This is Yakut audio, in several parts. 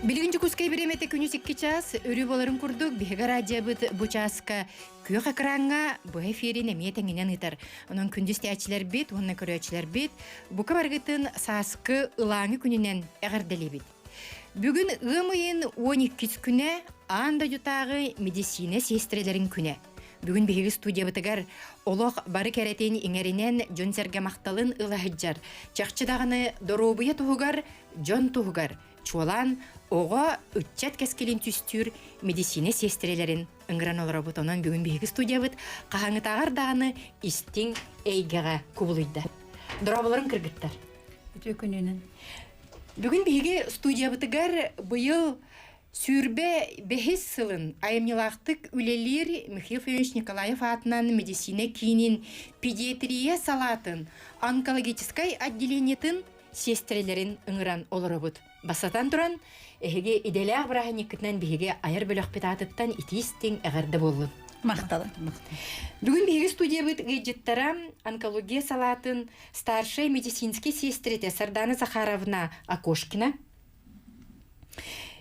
Билигин Дьокуускай бириэмэтэ күнүс 2 чаас өрүү буоларын курдук биһиги радиобыт бу чааска күөх экраҥҥа быһа эфирин эмиэ тэҥинэн ыытар. Онон күндү истээччилэрбит уонна көрөөччүлэрбит бука барыгытын сааскы ылааҥы күнүнэн эҕэрдэлиибит. Бүгүн ыам ыйын 12 күнэ аан дойдутааҕы медицина сиэстэрэлэрин күнэ. Бүгүн биһиги студиябытыгар олох бары кэрэтин иҥэринэн дьон-сэргэ махталын ыла сылдьар, чахчы даҕаны доруобуйа туһугар, дьон туһугар, чуолаан оҕо, ыччат кэскилин түстүүр медицина сиэстэрэлэрин ыҥыран олоробут. Онон бүгүн биһиги студиябыт хаһааҥҥытааҕар даҕаны истиҥ эйгэҕэ кубулуйда. Дорооболорун кыргыттар. Үтүө күнүнэн. Бүгүн биһиги студиябытыгар быйыл 25 сылын айымньылаахтык үлэлиир Михаил Федорович Николаев аатынан медицина киинин педиатрия салаатын онкологическай отделениетын сиэстэрэлэрин ыҥыран олоробут. Бастатан туран, эһиги идэлээх бырааһынньыккытынан биһиги айар бөлөхпүт аатыттан итии-истиҥ эҕэрдэ буоллун. Махтал. Бүгүн биһиги студиябыт ыалдьыттара онкология салаатын старшай медицинский сестрите Сардана Захаровна Акошкина,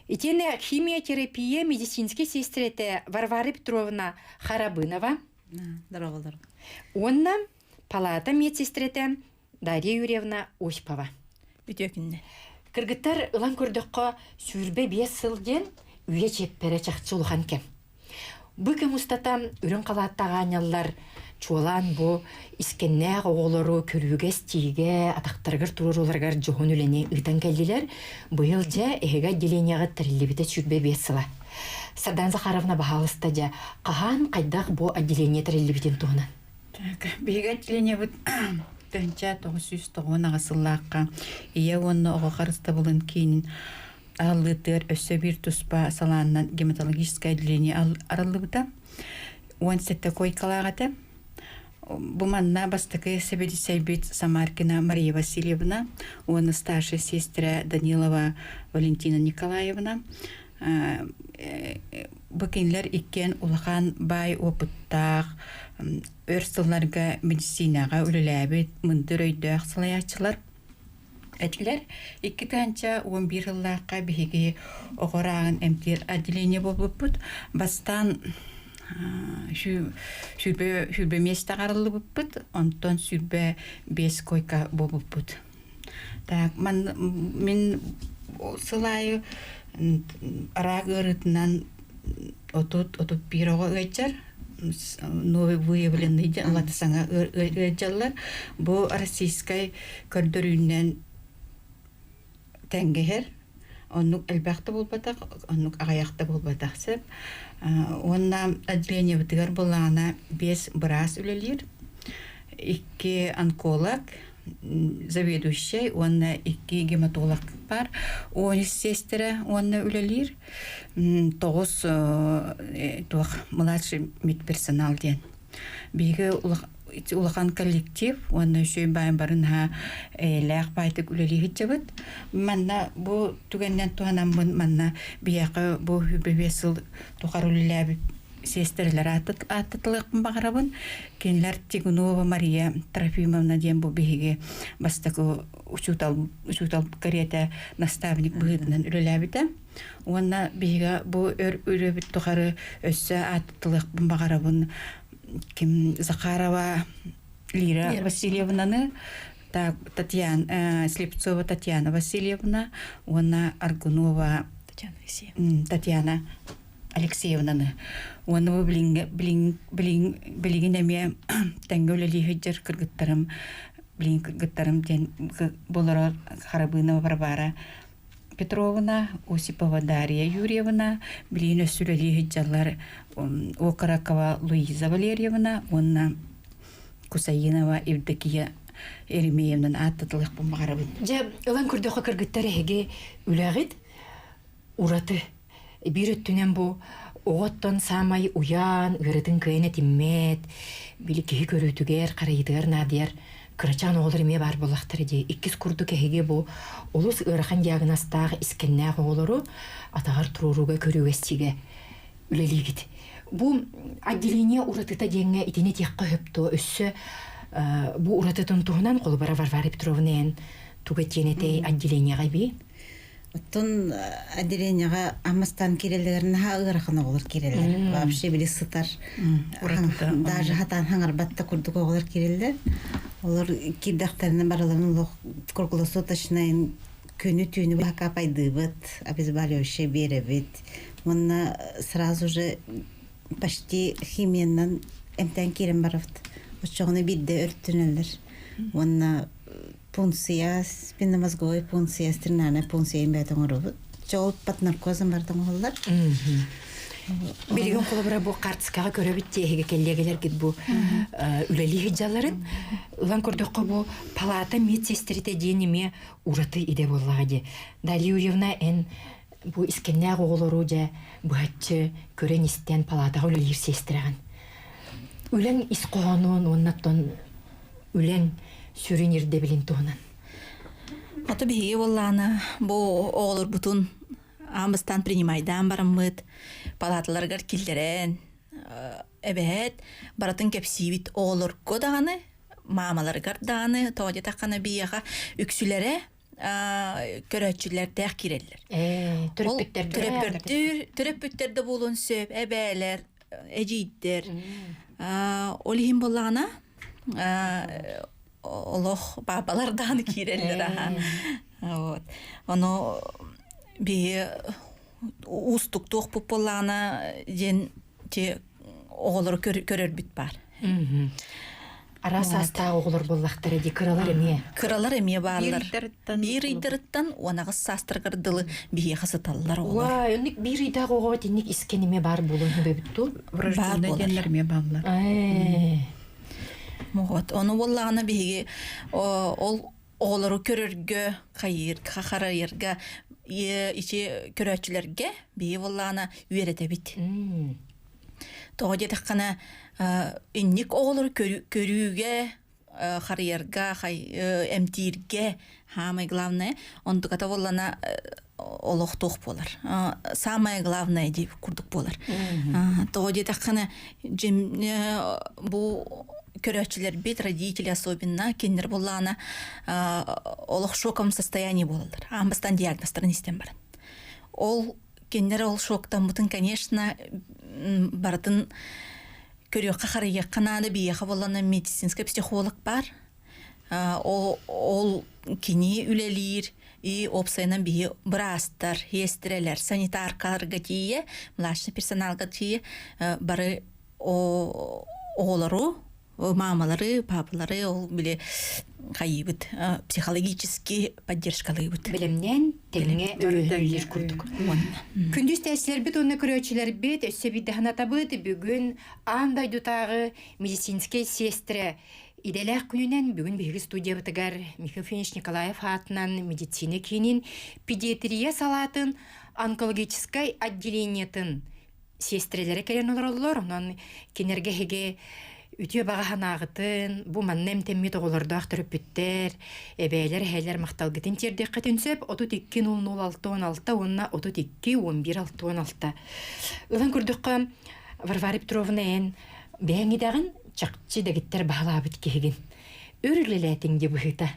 итиэннэ химиотерапия медицинский сестрите Варвара Петровна Харабынова, Здорово, уонна палата медсестрите Дарья Юрьевна Осипова. Үтүө күннэ. Кыргыттар ылан көрдөххө, 25 сыл диэн үйэ чиэппэрэ чахчы улахан кэм. Бу кэм устата үрүҥ халааттаах аанньаллар чуолаан бу искэннээх оҕолору көрүүгэ-истиигэ, атахтарыгар туруорууларыгар дьоһун үлэни ыытан кэллилэр. Быйыл дьэ эһиги отделениеҕыт тэриллибитэ 25 сыла. Сардаана Захаровна баһаалыста дьэ хаһан хайдах бу отделение тэриллибитин туһунан. Так, биһиги отделениебыт 1998 сыллаахха Ийэ уонна оҕо харыстабылын киинин аһыллыытыгар өссө биир туспа салааннан гематологическое отделение арыллыбыта. 17 койкалаах этэ. Бу манна бастакы сэбиэдиссэйбит Самаркина Мария Васильевна уонна старшая сестра Данилова Валентина Николаевна бу кинилэр иккиэн улахан баай опыттаах өр сылларга медицинэҕэ үлэлээбит мындыр өйдөөх салайааччылар этилэр. 2011 сыллаахха биһиги оҕо раагын эмтиир отделение буолбуппут. Бастаан сүүрбэ миэстэ арыллыбыппыт, онтон 25 койка буолбуппут. Так, ман, мин сыл аайы араак ыарыытынан 30-31 оҕо ыалдьар новый выявленный диэн ылата саҥа ыалдьаллар. Бу российскай көрдөрүүнэн тэҥҥэһэр. Оннук элбэх да буолбатах, оннук аҕыйах да буолбатах сөп. Уонна отделениебытыгар былаана биэс быраас үлэлиир. Икки онколог, заведующай уонна икки гематолог бар. 13 сиэстэрэ уонна үлэлиир. Тоҕус туох младший медперсонал диэн. Биһиги улахан коллектив уонна үчүгэй баайын барын наһаа эйэлээх баайтык үлэлии сылдьабыт. Манна бу түгэннэн туһанаммын манна биһиэхэ бу 25 сыл тухары үлэлээбит сиэстэрэлэр ааттатылыахпын баҕарабын. Кинилэр Тигунова Мария Трофимовна диэн бу биһиги бастакы учуутал учуутал кэриэтэ наставник быһыытынан үлэлээбитэ. Уонна биһиги бу өр үлэбит тухары өссө ааттатылыахпын баҕарабын ким Захарова Лира Васильевнаны, Татьяна Слепцова Татьяна Васильевна уонна Аргунова Татьяна Алексеевнаны. Уонна бу билигин эмиэ тэҥҥэ үлэлии сылдьар кыргыттарым билигин кыргыттарым диэн болорор Харабынова Варвара Петровна, Осипова Дарья Юрьевна, билигин өссө үлэлии сылдьаллар Окорокова Луиза Валерьевна уонна Кусаинова Евдокия Еремеевнаны ааттатылыахпын баҕарабын. Дьэ, ылан көрдөххө кыргыттар эһиги үлэҕит ураты. Биир өттүнэн бу оҕоттон саамай уйаан, ыарытын кыайан этиммэт, били киһи көрүүтүгэр, харайыытыгар наадыйар кырачаан оҕолор эмиэ баар буоллахтара дии. Иккис курдук эһиги бу олус ыарахан диагнозтаах искэннээх оҕолору атаҕар туруорууга көрүүгэ-истиигэ үлэлиигит. Бу отделение уратыта диэҥҥэ итини этиэххэ сөп дуо? Өссө бу уратытын туһунан холобура Варвара Петровна эн туга этиэн этэй отделениеҕа эбии? Оттон отделениеҕа аммастан киирэллэр наһаа ыарахан оҕолор киирэллэр. Вообще били сытар даже хатаан хаҥарбат да курдук оҕолор киирэллэр. Олор киирдэхтэринэ барыларын олох круглосуточнай күнү-түүнү быһа капайдыыбыт, обезболивающее биэрэбит. Уонна сразу же почти химиянан эмтээн киирэн барабыт. Оччоҕуна биирдэ өртүнэллэр. Уонна пункция, спинномозговой пункция, стринальная пункция бэйэтэ оҥоробут. Чоол под наркозом барыта оҥоһуллар. Билигин холобура бу картскаҕа көрөбүт тиэһигэ кэллиэгэлэргит бу үлэлии сылдьалларын. Ылан көрдөххө бу палата медсестрите диэн эмиэ ураты идэ буоллаҕа дии. Дарья Юрьевна эн бу искэннээх оҕолору дьэ быһаччы көрөн-истэн палатаҕа үлэлиир сиэстирэҕин. Үлэҥ ис хоһоонун уонна оттон үлэҥ сүрүн ирдэбилин туһунан. Ото биһиги буоллаана бу оҕолорбутун аан бастаан принимайдаан бараммыт палаталарыгар киллэрэн эбэһээт барытын кэпсиибит оҕолорго даҕаны маамаларыгар даҕаны тоҕо диэтэххинэ биһиэхэ үксүлэрэ көрөөччүлэрдээх киирэллэр. Төрөппүттэр төрөппүттэр да буолуон сөп, эбээлэр, эдьиийдэр. Ол иһин буоллаҕына олох паапалар даҕаны киирэллэр аха. Вот. Ону биһи уустук туохпут буоллаҕына диэн оҕолору көрөрбүт баар. Араас саастаах оҕолор буоллахтара дии кыралар эмиэ. Кыралар эмиэ бааллар. Биир ыйдарыттан 18 саастарыгар дылы биһиэхэ сыталлар оҕолор. Уай, оннук биир ыйдаах оҕоҕо итинник искэн эмиэ баар буолуон сөбөбүт дуу? Врожденный диэннэр эмиэ бааллар. Вот. Ону буоллаҕына биһиги ол оҕолору көрөргө, хайыырга, харайырга ичи көрөөччүлэргэ биһи буоллаҕына үөрэтэбит. Тоҕо диэтэххинэ, инник оҕолору көрүүгэ, харыйарга, эмтииргэ самое главное, онтуката буоллана олох туох буолар. Самое главное дии курдук буолар. Тоҕо диэтэххинэ, бу көрөөччүлэрбит, родители особенно, кинилэр буоллаҕына олох шоковом состоянии буолаллар. Аан бастаан диагнозтарын истэн баран. Ол кинилэр ол шоктаммытын, конечно, барытын көрүөххэ харыйыахха наада биһиэхэ буоллана медицинскэй психолог баар. Ол, ол кини үлэлиир и уопсайынан биһи быраастар, сиэстэрэлэр, санитаркаларга тиийэ, младший персоналга тиийэ бары оҕолору маамалары, паапалары ол били хайыыбыт психологически поддержкалыыбыт. Бэлэмнээн тэҥҥэ өрөһөлүүр курдук. Күндүс тээччилэрбит уонна көрөөччүлэрбит өссө биирдэ санатабыт бүгүн аан дойдутааҕы медицинскэй сиэстэрэ идэлээх күнүнэн бүгүн биһиги студиябытыгар Михаил Финич Николаев аатынан медицина киинин педиатрия салаатын онкологическай отделениетын сиэстэрэлэрэ кэлэн олороллор. Онон кинилэргэ эһиги үтүө баҕа санааҕытын, бу манна эмтэммит оҕолордоох төрөппүттэр, эбээлэр, эһээлэр махталгытын тиэрдиэххитин сөп. 32 00 66 уонна 32 11 66. Ылан көрдөххө, Варвара Петровна эн бэйэҥ идэҕин чахчы дэгиттэр баһылаабыт киһигин. Өр үлэлээтиҥ дии быһыыта.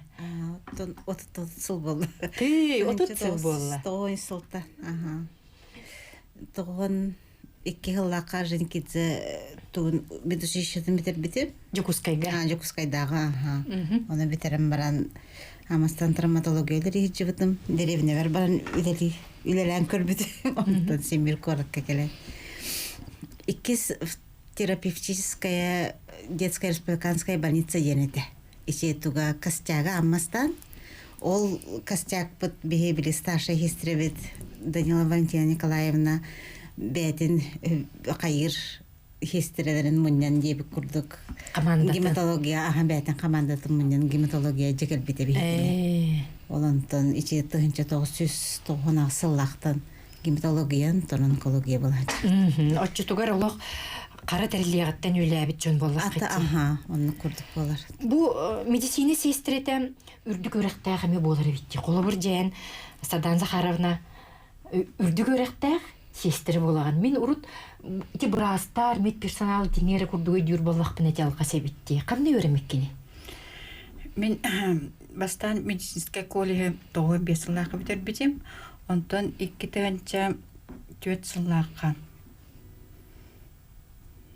Оттон 30 сыл буолла. Тыый, 30 сыл буолла. 9 сылта. Аха. Тоҕон икки сыллаахха Женкидзе тугун медучилищетын бүтэрбитим. Дьокуускайга. Дьокуускайдааҕы, аха. Ону бүтэрэн баран Амастан травматология үлэлии Дэриэбинэбэр баран үлэлии үлэлээн көрбүтүм. Онтон Симбир куоракка кэлэн. Иккис терапевтическая детская республиканская больница диэн этэ. Ити туга костяга Аммастан. Ол костякпыт биһи били старшай сестрабит Данила Валентина Николаевна бэйэтин хайыр сестрэлэрин мунньан диэбит курдук гематология аха бэйэтин командатын мунньан гематология дьэ кэлбитэ биһигини. Ол онтон ити 1998 сыллаахтан гематология онтон онкология буолааччы. Оччотугар олох хара тэриллиэҕиттэн үлээбит дьон буоллаххыт. Аха, оннук курдук буолар. Бу медицина сиэстэрэтэ үрдүк үөрэхтээх эмиэ буолар эбит дии. Холобур дьээн Садан Захаровна үрдүк үөрэхтээх сиэстэрэ буолаҕын. Мин урут ити быраастар, медперсонал итиниэрэ курдук өйдүүр буоллахпына ити алҕас эбит дии. Ханна үөрэммиккиний? Мин бастаан медицинскэй колледжы 95 сыллаахха бүтэрбитим. Онтон 2004 сыллаахха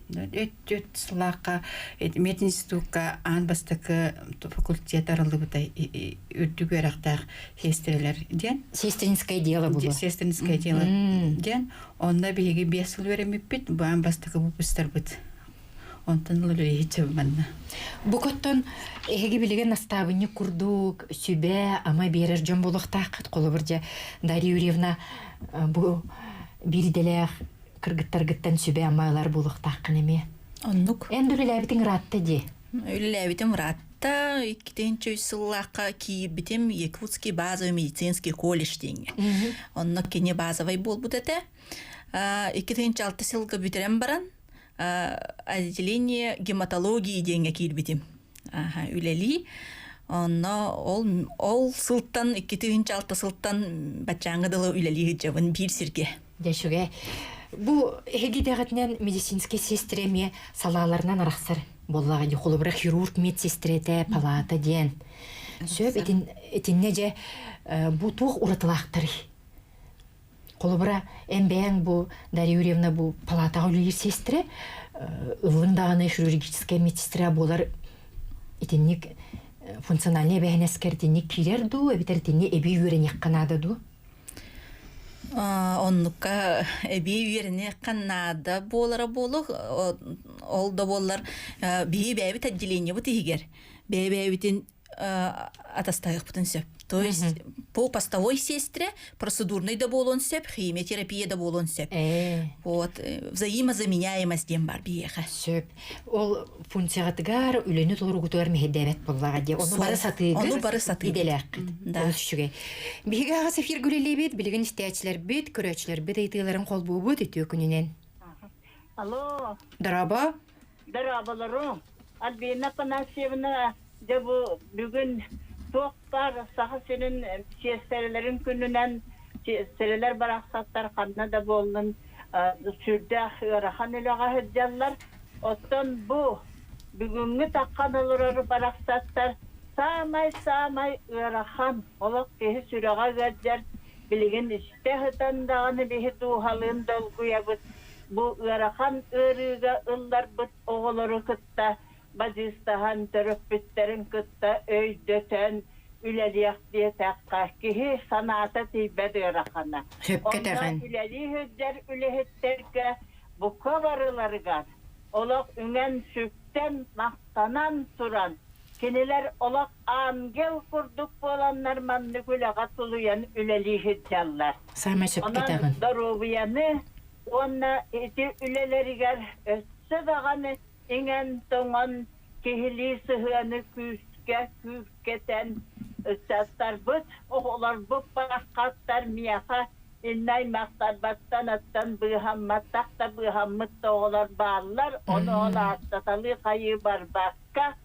4 сыллаахха мединститукка аан бастакы факультет арыллыбыта үрдүк үөрэхтээх сиэстэрэлэр диэн. Сестринское дело было. Сестринское дело диэн. Онно биһиги 5 сыл үөрэммиппит, бу аан бастакы выпустарбыт. Онтон ыла үлэлиһиччэ манна. Бу коттон эһиги билигин настаабынньык курдук сүбэ ама биэрэр дьон буолуохтааххыт. Холобур дьэ Дарья Юрьевна бу биир идэлээх кыргыттаргыттан сүбэ-ама ылар буолуохтааххын эмиэ. Оннук. Эн да үлэлээбитиҥ ыраатта дии. Үлэлээбитим ыраатта. 2003 сыллаахха киирбитим Якутский базовый медицинский колледж диэҥҥэ. Онно кини базовай буолбут этэ. 2006 сылга бүтэрэн баран отделение гематологии диэҥҥэ киирбитим. Үлэлии. Онно ол ол сылтан 2006 сылтан баччааҥҥа дылы үлэлии сылдьабын биир сиргэ. Дьэ үчүгэй. Бу эһиги идэҕитинэн медицинскэй сиэстэрэ эмиэ салааларынан арахсар буоллаҕа дии. Холобура, хирург медсестрэтэ, палата диэн. Сөп итин, итиннэ дьэ бу туох уратылаахтарый? Холобура, эн бэйэҥ бу Дарья Юрьевна бу палатаҕа үлэлиир сиэстэрэ, ыллыҥ даҕаны хирургическай медсестра буолар итинник функциональнай эбээһинэскэр итинник киирэр дуу, эбэтэр итинни эбии үөрэниэххэ наада дуу? Оннукка эбии үөрэниэххэ наада буолара буолуох. Ол да буоллар биһи бэйэбит отделениебыт иһигэр бэйэ-бэйэбитин атастаһыахпытын сөп. То есть по постовой сестре процедурный да буолуон сөп, химиотерапия да буолуон сөп. Вот взаимозаменяемость диэн бар биһиэхэ. Сөп. Ол функциятыгар үлэни толоругутугар мэһэйдээбэт буоллаҕа дии. Ону бары сатыыгыт. Ону бары сатыыбыт. Идэлээххит. Да. Олус үчүгэй. Биһиги аҕыс эфир үлэлиибит, билигин истээччилэрбит, көрөөччүлэрбит ыйытыыларын холбуубут үтүө күнүнэн. Алло. Дорообо. Дорооболору. Альбина Афанасьевна, дьэ бу бүгүн туох баар Саха сирин сиэстэрэлэрин күнүнэн сиэстэрэлэр барахсаттар ханна да буоллун сүрдээх ыарахан үлэҕэ сылдьаллар. Оттон бу бүгүҥҥү таххан олорор барахсаттар саамай-саамай ыарахан, олох киһи сүрэҕэ ыалдьар, билигин истэ сытан даҕаны биһи дууһалыын долгуйабыт. Бу ыарахан ыарыыга ылларбыт оҕолору кытта бадьыыстаһан, төрөппүттэрин кытта өйдөтөн үлэлиэх диэтэххэ, киһи санаата тиийбэт ыарахана. Сөпкө Онно этэҕин. үлэлии сылдьар үлэһиттэргэ бука барыларыгар олох үҥэн-сүктэн, махтанан туран, кинилэр олох ангел курдук буоланнар маннык үлэҕэ тулуйан үлэлии сылдьаллар. Саамай сөпкө Онон этэҕин. доруобуйаны уонна ити үлэлэригэр өссө даҕаны иҥэн-тоҥон киһилии сыһыаны күүскэ күүркэтэн ыччаттарбыт, оҕолорбут бараххаттар миэхэ иннэ аймахтарбаттан аттан быыһамматтах да быыһаммыт да оҕолор бааллар, ону ол ааттаталыы хайыы барбакка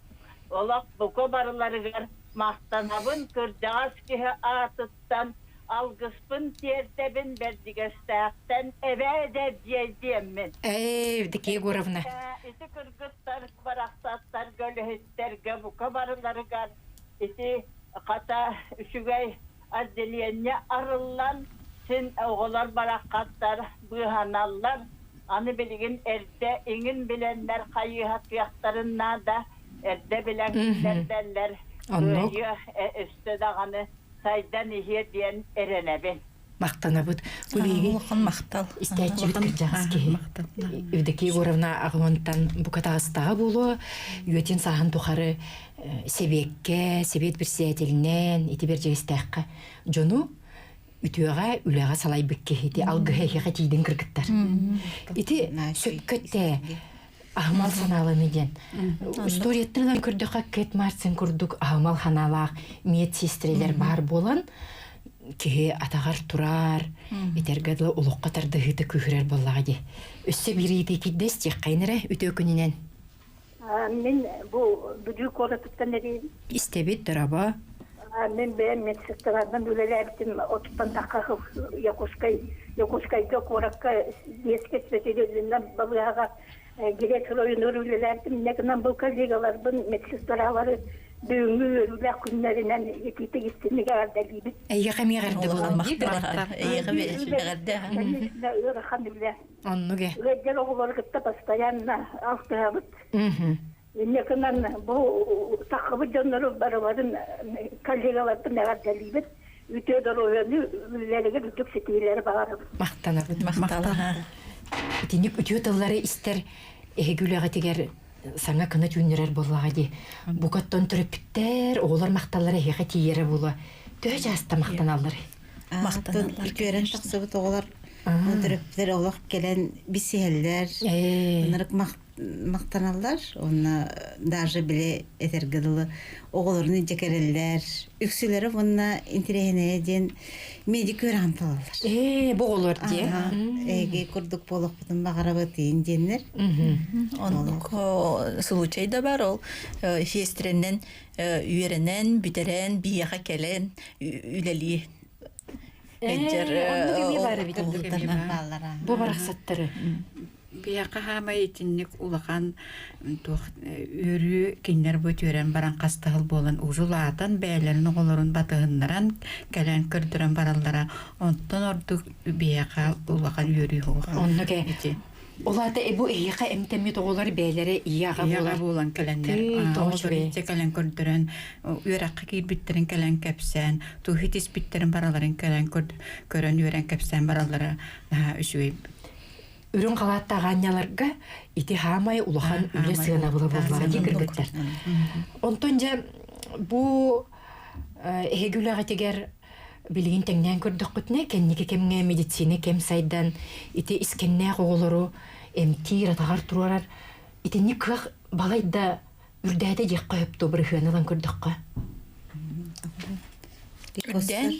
олох бука барыларыгар махтанабын кырдьаҕас киһи аатыттан алгыспын тиэрдэбин Бэрдьигэстээхтэн эбээ Дьэрдьиэй диэммин. Ээ, Евдокия Егоровна. Ити кыргыттар барахсаттарга, үлэһиттэргэ бука барыларыгар ити хата үчүгэй отделение арыллан син оҕолор бараххаттар быыһаналлар. Аны билигин эрдэ иҥин билэннэр хайыһатыахтарын наада, эрдэ билэн киллэрдэллэр, Оннук. кыайыа өссө даҕаны сайдан иһиэ диэн эрэнэбин. Махтанабыт. Бу биһиги Улахан махтал. истээччибит кырдьаҕас киһи. Евдокия Егоровна аҕыһынтан букатаҕастаҕа буолуо, үөтүн сааһын тухары сэбиэккэ, сэбиэт председателинэн ити Бэрдьигэстээххэ дьону үтүөҕэ, үлэҕэ салайбыт киһи ити алгыһа эһиэхэ тиийдин кыргыттар. Ити сөпкө эттэ аһымал санааланы диэн. Историяттан ылан көрдөххө Кэт Мартин курдук аһымал санаалаах медсестрелер баар буолан киһи атаҕар турар, этэргэ дылы олоххо тардыһыыта күүһүрэр буоллаҕа дии. Өссө биир ыйытыы киирдэ истиэххэйин эрэ үтүө күнүнэн. Мин бу Бүлүү куоратыттан эрийим. Истэбит, дорообо. Мин бэйэм медсестраларынан үлэлээбитим отуттан тахха Якутскай Якутскайга куоракка детскэй специализированнай балыыһаҕа директор ойунугар үлэлээбитим. Инньэ гынан бу коллегаларбын, медсестралары Бүгүҥҥү үөрүүлээх күннэринэн итиитик истинник эҕэрдэлиибит. Эйиэхэ эмиэ эҕэрдэ буолан Махтал. Эйиэхэ эҕэрдэ. Конечно, ыарахан үлэ. Оннук ээ. Ыалдьар оҕолору кытта постоянно алтыһабыт. Инньэ гынан бу таххыбыт дьоннору барыларын коллегаларбын эҕэрдэлиибит. Үтүө доруобуйаны үлэлэригэр үрдүк ситиһиилэри баҕарабыт. Махтанабыт. Махтал. Итинник үтүө тыллары истэр эһиги үлэҕитигэр саҥа кына түүннэрэр буоллаҕа дии. Букаттан төрөппүттэр, оҕолор махталлара эһиэхэ тиийэрэ буолуо. Төһө чааста махтаналлар? Махтаналлар. Үтүөрэн тахсыбыт оҕолор төрөппүттэр олох кэлэн билсиһэллэр. Ынырык махтаналлар уонна даже били этэргэ дылы оҕолорун илдьэ кэлэллэр. Үксүлэрэ уонна интэриэһинэйэ диэн медик үөрэҕин талаллар. Ээ, бу оҕолор диэ. Эһиги курдук буолуохпутун баҕарабыт иин диэннэр. Оннук случай да бар ол сиэстэрэнэн үөрэнэн, бүтэрэн, биһиэхэ кэлэн үлэлии Эдьэр оннук эмиэ баар эбит. Бу барахсаттары. Биһиэхэ хаамай итинник улахан туох үөрүү кинилэр бу үтүөрэн баран хастаһыл буолан ужулаатан бэйэлэрин оҕолорун батыһыннаран кэлэн көрдөрөн бараллара онтон ордук биһиэхэ улахан үөрүү суох. Оннук ээ. Ол аата бу эһиэхэ эмтэммит оҕолор бэйэлэрэ ийэ аҕа буолар буолан кэлэннэр оҕолор кэлэн көрдөрөн үөрэххэ киирбиттэрин кэлэн кэпсээн туһу тиспиттэрин бараларын кэлэн көрөн үөрэн кэпсээн бараллара наһаа үчүгэй Үрүҥ халааттаах аанньаларга ити хаамай улахан үлэ сыанабыла буоллаҕа дии кыргыттар. Онтон дьэ бу эһиги үлэҕитигэр билигин тэҥнээн көрдөххүтүнэ кэнники кэмҥэ медицина кэм сайдан ити искэннээх оҕолору эмтиир атаҕар туруорар итинник кыах балайда үрдээтэ диэххэ сөп дуо бырыһыаны ылан көрдөххө. Ликостар.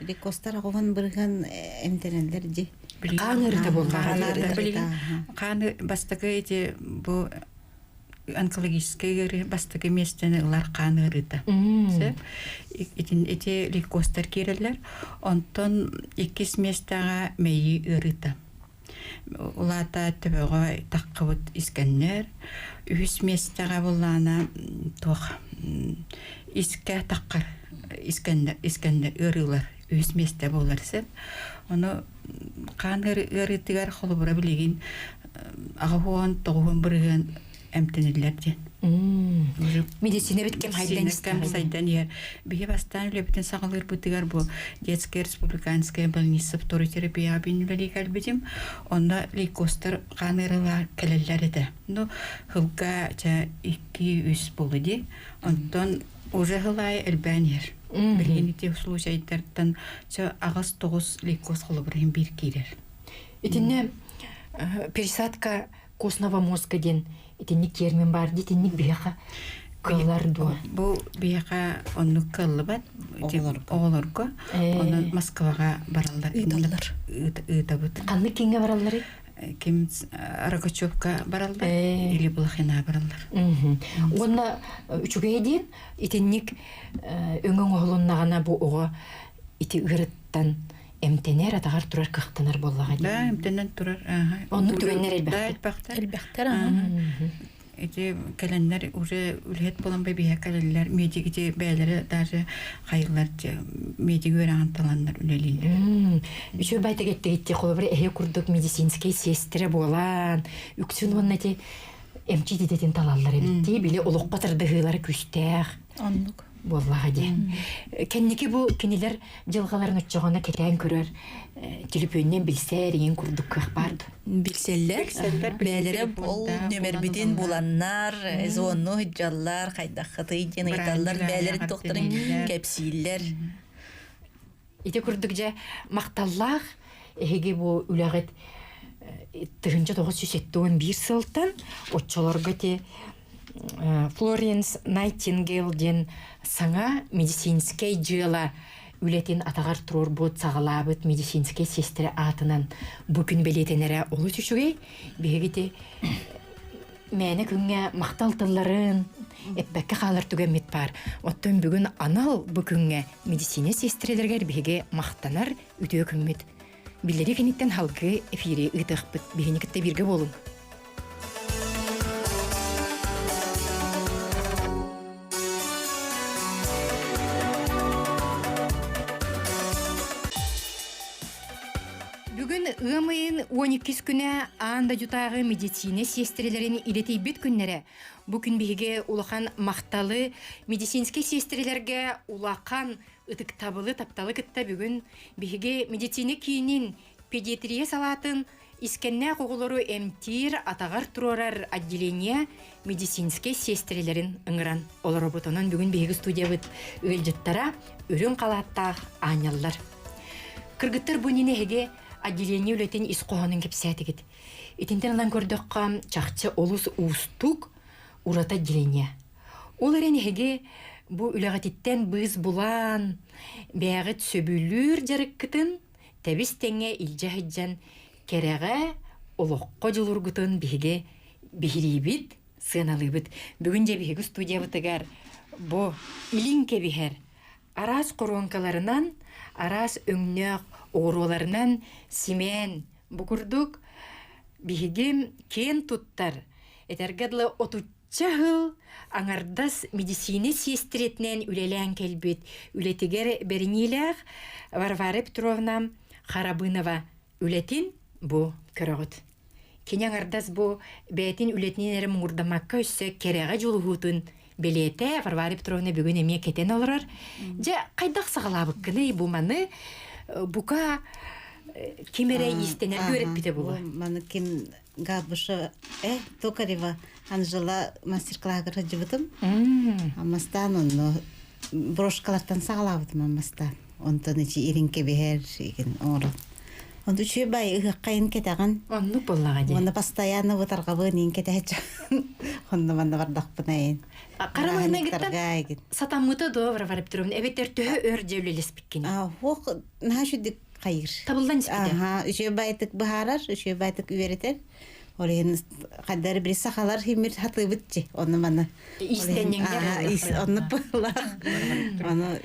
Ликостар оҕоһун бырыһан эмтэнэллэр дии. Хаан ыарыыта буоллаҕа. Хаан бастакы ити бу онкологическай ыарыы бастакы миэстэни ылар хаан ыарыыта. Итин ити лейкозтар киирэллэр. Онтон иккис миэстэҕэ мэйии ыарыыта. Улаата төбөҕө таххыбыт искэннэр. Үһүс миэстэҕэ буллаана туох искэ таххар искэннэр искэннэр ыарыылар үһүс миэстэ буолар сөп. Ону хаан ыарыытыгар холобура билигин аҕыһуон тоҕуһун бырыһыан эмтэниллэр диэн. Медицина бит кэм хайдан кэм сайдан иһэр. Биһи бастаан үлэбитин саҕалыырбытыгар бу детская республиканская больница второй терапияҕа бин үлэлии кэлбитим. Онно лейкозтар хаан ыарыылар кэлэллэр этэ. Ну, хылга ча 2-3 буолу дии. Онтон уже хыл аайы элбээн иһэр. Билигин ити случайдартан ча аҕыс-тоҕус лейкоз холобур иһин биир киирэр. Итиннэ пересадка костного мозга диэн итинник термин баар дии итинник биһиэхэ кыаллар дуо? Бу биһиэхэ оннук кыаллыбат оҕолорго. Онон Москваҕа бараллар. Ыыталлар. Ыытабыт. Ханнык кииҥҥэ баралларый? Ким Рогачевка бараллар или Блохина бараллар. Уонна үчүгэй диэн итинник өҥө оҥоһулуннаҕына бу оҕо ити ыарыттан эмтэнэр, атаҕар турар кыахтанар буоллаҕа дии. Да, эмтэнэн турар. Оннук түгэннэр элбэхтэр. Элбэхтэр. Элбэхтэр. Ити кэлэннэр уже үлэһит буолан бэбиһэ кэлэллэр. Медик ити бэйэлэрэ даже хайыллар медик үөрэҕин таланнар үлэлииллэр. Үчүгэй байтак эттигитти холобура эһи курдук медицинскэй сиэстэрэ буолан үксүн уонна ити эмчит идэтин талаллар эбит дии били олоххо тардыһыылара күүстээх. Оннук. буоллаҕа дии. Кэнники бу кинилэр дьылҕаларын оччоҕуна кэтээн көрөр төлөпүөннэн билсээр иҥин курдук кыах баар дуо? Билсэллэр. Бэйэлэрэ ол нөмербитин буланнар, звонну сылдьаллар, хайдаххытый диэн ыйыталлар, бэйэлэрин тохторун кэпсииллэр. Ити курдук дьэ махталлаах эһиги бу үлэҕит 1971 сылтан оччолорго ти Флоренс Найтингейл диэн саҥа медицинскэй дьыала үлэтин атаҕар туруорбут, саҕалаабыт медицинскэй сиэстэрэ аатынан бу күн бэлиэтэнэрэ олус үчүгэй. Биһиги ити мээнэ күҥҥэ махтал тылларын эппэккэ хаалар түгэммит баар. Оттон бүгүн анал бу күҥҥэ медицина сиэстэрэлэригэр биһиги махтанар үтүө күммүт. Биллэрии кэнниттэн халгыы эфири ыытыахпыт. Биһини кытта бииргэ буолуҥ. Бүгүн ыам ыйын 12 күнэ аан дойдутааҕы медицина сиэстэрэлэрин идэтийбит күннэрэ. Бу күн биһиги улахан махталы медицинскэй сиэстэрэлэргэ улахан ытыктабылы, тапталы кытта бүгүн биһиги медицина киинин педиатрия салаатын искэннээх оҕолору эмтиир, атаҕар туруорар отделение медицинскэй сиэстэрэлэрин ыҥыран олоробут. Онон бүгүн биһиги студиябыт ыалдьыттара үрүҥ халааттаах аанньаллар. Кыргыттар бу иннинэ эһиги отделение үлэтин ис хоһоонун кэпсээтигит. Итинтэн ылан көрдөххө, чахчы олус уустук, ураты отделение. Ол эрэн эһиги бу үлэҕититтэн быыс булан, бэйэҕит сөбүлүүр дьарыккытын тэбис-тэҥҥэ илдьэ сылдьан кэрэҕэ, олоххо дьулургутун биһиги биһириибит, сыаналыыбыт. Бүгүн дьэ биһиги студиябытыгар бу илин кэбиһэр араас хоруоҥкаларынан, араас өҥнөөх оҕуруоларынан симээн бу курдук биһиги киэн туттар, этэргэ дылы отучча сыл аҥардас медицина сиэстэрэтинэн үлэлээн кэлбит үлэтигэр бэриниилээх Варвара Петровна Харабынова үлэтин бу көрөҕүт. Кини аҥардас бу бэйэтин үлэтинэн эрэ муҥурдаммакка өссө кэрэҕэ дьулуһуутун бэлиэтэ Варвара Петровна бүгүн эмиэ кэтэн олорор. Дьэ, хайдах саҕалаабыккыный бу маны бука ким эрэ иистэнэргэ үөрэппитэ буолуо. Маны ким Габыша Токарева Анжела мастер-класска сылдьыбытым. Аммастаан онно брошкалартан саҕалаабытым аммастаан. Онтон ичи ирин кэбиһэр игин оҥорон. Онту үчүгэй бай ыһыаххайын кэтэҕин. Оннук буоллаҕа дии. Уонна постоянно бытарҕабын иин кэтэһэччи. Онно манна бардахпына эйин. Хара маҥнайгыттан сатаммыта дуо Варвара Петровна эбэтэр төһө өр дьэ үлэлэспиккиний? Хуох наһаа үчүгдүк хайыр. Табыллан испитэ. Аха, үчүгэй байтык быһаарар, үчүгэй байтык үөрэтэр. Ол иһин хайдары били сахалар химир хатыыбытчы. Онно манна. Иистэнньэҥнэр. Онно пыллах. Ону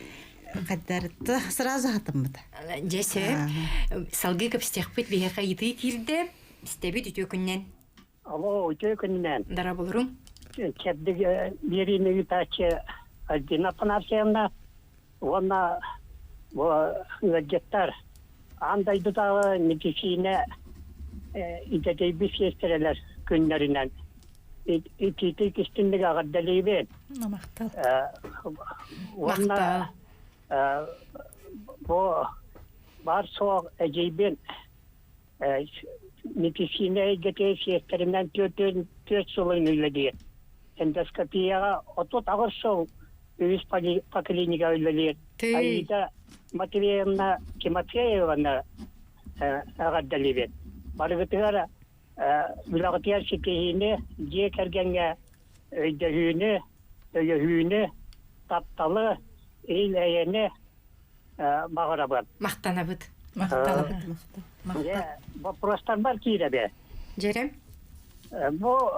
хайдары сразу хатыммыта. Дьэ сөп. Салгыы кэпсиэхпит биһиэхэ ыйытыы киирдэ. Истэбит үтүө күннэн. Алло, үтүө күнүнэн. Дараболорум. Чэбдик биэриини ыытааччы Альбина Афанасьевна уонна бу ыалдьыттар аан дойдутааҕы медицина идэтийбит сиэстэрэлэр күннэринэн итиитик истинник эҕэрдэлиибин. Махтал. Уонна бу баар суох эдьиийбин медицина эйгэтигэр сиэстэринэн түөрт сылын үлэлиир. Эндоскопияҕа 38 сыл үһүс поликлиника үлэлиир. Аида Матвеевна Тимофееваны эҕэрдэлиибит. Барыгытыгар үлэҕитигэр ситиһиини, дьиэ кэргэҥҥэ өйдөһүүнү, өйөһүүнү, тапталы, ил-эйэни баҕарабын. Махтанабыт. Махталабыт. Боппуруостарбар киирэбэ. Дьэрем. Бу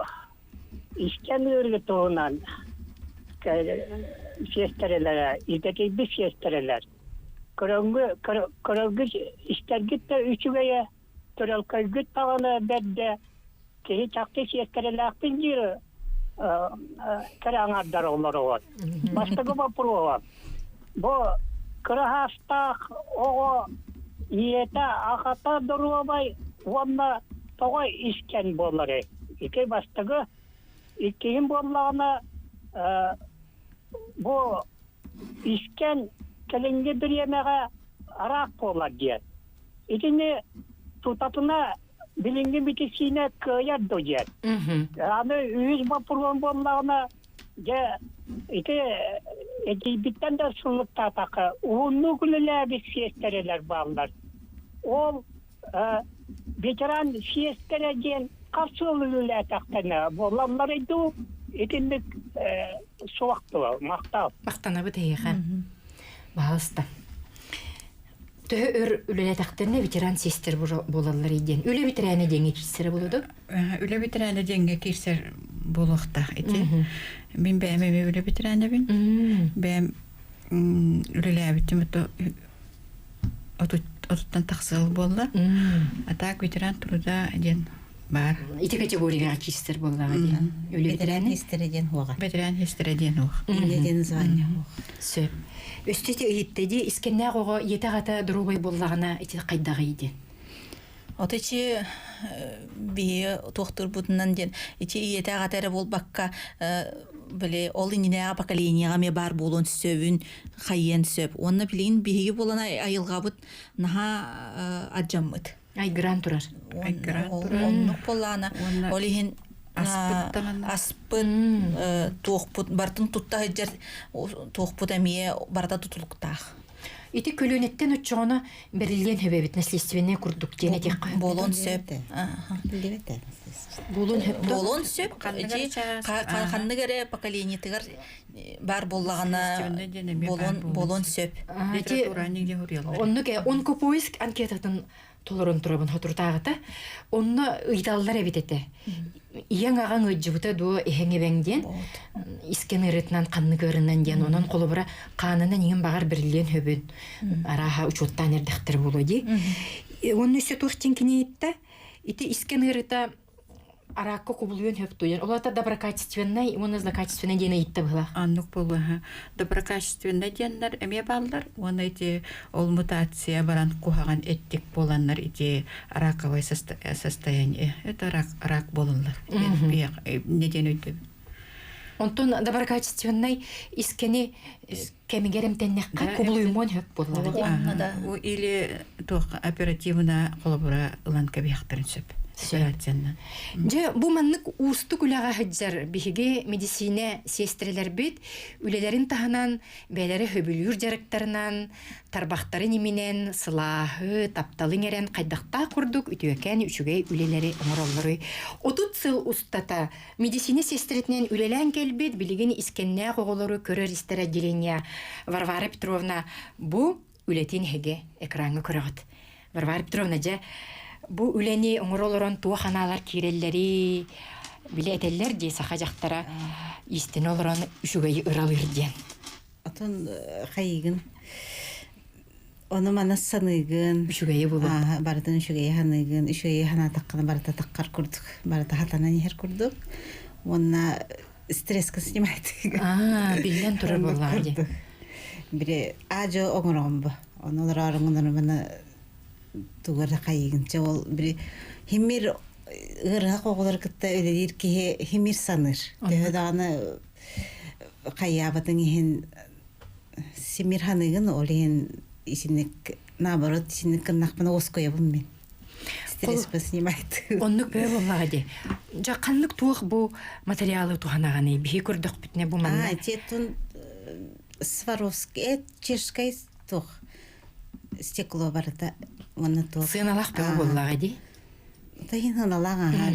искэн ыарыы туһунан сиэстэрэлэрэ, идэтийбит сиэстэрэлэр көрөнгү көрөргүт истэргит да үчүгэйэ, төрөлкөйгүт даҕаны бэрдэ, киһи чахчы сиэстэрэлээхпин диир кэрэ аҥаардар олороҕут. Бастакы боппуруоһа. Бу кыра саастаах оҕо ийэтэ, аҕата доруобай уонна тоҕо искэн буоларый? Ити бастакы. Иккиһин буоллаҕына, бу искэн кэлиҥҥи бириэмэҕэ араак буолар диэн. Итини тутатына билиҥҥи медицина кыайар дуо диэн. Аны үһүс боппуруон буоллаҕына, дьэ ити эдьиийбиттэн да сылыктаатахха, уһуннук үлэлээбит сиэстэрэлэр бааллар. Ол ветеран сиэстэрэ диэн хас сыл үлэлээтэхтэринэ буолалларый дуу, итинник суох дуо, махтал. Махтанабыт эһиэхэ. Баһаалыста. Төһө өр үлэлээтэхтэринэ ветеран сиэстэр буолаллар диэн. Үлэ ветерана диэҥҥэ киирсэрэ буолуо дуо? Үлэ ветерана диэҥҥэ киирсэр буолуохтаах ити. Мин бэйэм эмиэ үлэ ветеранабын. Бэйэм үлэлээбитим отуттан тахсыал буолла. А так ветеран труда диэн баар. Ити категорияҕа киирсэр буоллаҕа диэн. Үлэ Ветеран истэрэ диэн хуоҕа. Ветеран истэрэ диэн уох. Инне диэн звание хуох. Сөп. Өстө ити ыйытта дии искэннээх оҕо ийэтэ-аҕата доруобай буоллаҕына ити хайдаҕый диэн. Ото ичи биһи туохтурбутунан диэн ичи ийэтэ аҕата эрэ буолбакка били ол иннинээҕи поколениеҕа эмиэ баар буолуон сөбүн хайыан сөп. Уонна билигин биһиги буолан айылҕабыт наһаа адьаммыт. Айгыраан турар. Айгыраан турар. Оннук буоллаана. Ол иһин аспыт даҕаны. Аспын туохпут бартын тутта сылдьар туохпут эмиэ барыта тутулуктаах. Ити көлүөнэттэн оччоҕуна бэриллиэн сөп эбит наследственнай курдук диэн этиэххэ. Буолуон сөп. Буолуон сөп. Буолуон сөп. Ханнык эрэ поколениетыгар баар буоллаҕына буолуон буолуон сөп. Оннук онкопоиск анкетатын толорон турабын соторутааҕыта. Онно ыйыталлар эбит этэ. Ийэҥ аҕаҥ ыалдьыбыта дуо эһэҥ эбэҥ диэн искэн ыарыытынан ханнык ыарынан диэн онон холобура хаанынан иҥин баҕар бэриллиэн сөбүн арааһа учуоттаан эрдэхтэр буолуо дии. Онно өссө туох диэн кини ыйытта ити искэн ыарыыта араакка кубулуйан хөптуйан ол ата доброкачественнай уонна злокачественнай диэн ыйытта быһылаах. Оннук буолуоха. Доброкачественнай диэннэр эмиэ бааллар уонна ити ол мутация баран куһаҕан эттик буоланнар ити раковое состояние это рак рак буолаллар не диэн өйдөбүл. Онтон доброкачественнай искени кэмигэр эмтэннэххэ кубулуйумуон хөп буоллаҕа. Или туох оперативно холобура ылан кэбиһэхтэрин сөп. Операциянан. Дьэ, бу маннык уустук үлэҕэ сылдьар биһиги медицинэ сиэстэрэлэрбит үлэлэрин таһынан бэйэлэрэ сөбүлүүр дьарыктарынан, тарбахтарын иминэн, сылааһы, тапталы иҥэрэн хайдахтаах курдук үтүөкэн үчүгэй үлэлэри оҥороллоруй. 30 сыл устата медицинэ сиэстэрэтинэн үлэлээн кэлбит билигин искэннээх оҕолору көрөр-истэр отделение Варвара Петровна бу үлэтин эһиги экраҥҥа көрөҕүт. Варвара Петровна, дьэ, бу үлэни оҥоро олорон туох анаалар киирэллэрий, билэ этэллэр дии саха дьахтара иистэнэ олорон үчүгэйи ыралыыр диэн. Отон хайыгын ону маны саныыгын үчүгэйи булу барытын үчүгэйи саныыгын үчүгэйи санаатаххына барыта таххар курдук барыта хатанан иһэр курдук уонна стресска снимает аа биллэн турар буоллаҕа дии бири аажы оҥороҕун бу ону олороорун маны тугу эрэ хайыгын чэ ол бири химир ыарыһах оҕолору кытта үлэлиир киһи химир саныыр төһө даҕаны хайаабытыҥ иһин симир ханыгын ол иһин исинник наоборот исинник гыннахпына уоскуйабын мин стресспин снимает оннук бөө буоллаҕа дии дьэ ханнык туох бу материалы туһанаҕыный биһи көрдөхпүтүнэ бу манна а тетун Сваровский чешскай туох стекло барыта уонна туох сыаналаах бөҕө буоллаҕа дии Тайын сыаналаах аһа.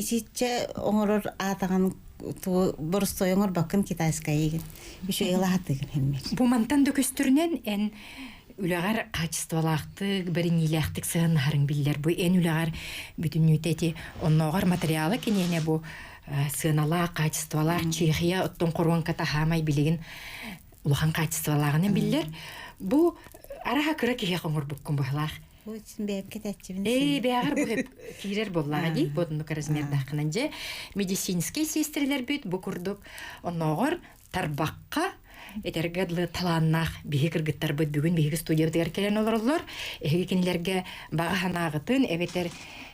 Исиччэ оҥорор аатаҕын туу боростуой оҥорбаккын китайскайыгын. Үчүгэй ылаһатыгын хэммир. Бу мантан да көстөрүнэн эн үлэҕэр хаачыстыбалаахтык, бэриниилээхтик сыһыаннаһарыҥ биллэр. Бу эн үлэҕэр бүтүннүүтэ ити оннооҕор материала киниэнэ бу сыаналаах, хаачыстыбалаах Чехия оттон хоруоҥката хаамай билигин улахан хаачыстыбалааҕынан биллэр. Бу араха кыра киһиэхэ оҥорбуккун быһылаах. Бэйэм кэтээччибин. Ээ, бэйэҕэр бу киирэр буоллаҕа дии, бу оннук размердааххынан дьэ. Медицинскэй сиэстэрэлэрбит бу курдук оннооҕор тарбахха этэргэ дылы талааннаах биһи кыргыттарбыт бүгүн биһиги студиябытыгар кэлэн олороллор. Эһиги кинилэргэ баҕа санааҕытын эбэтэр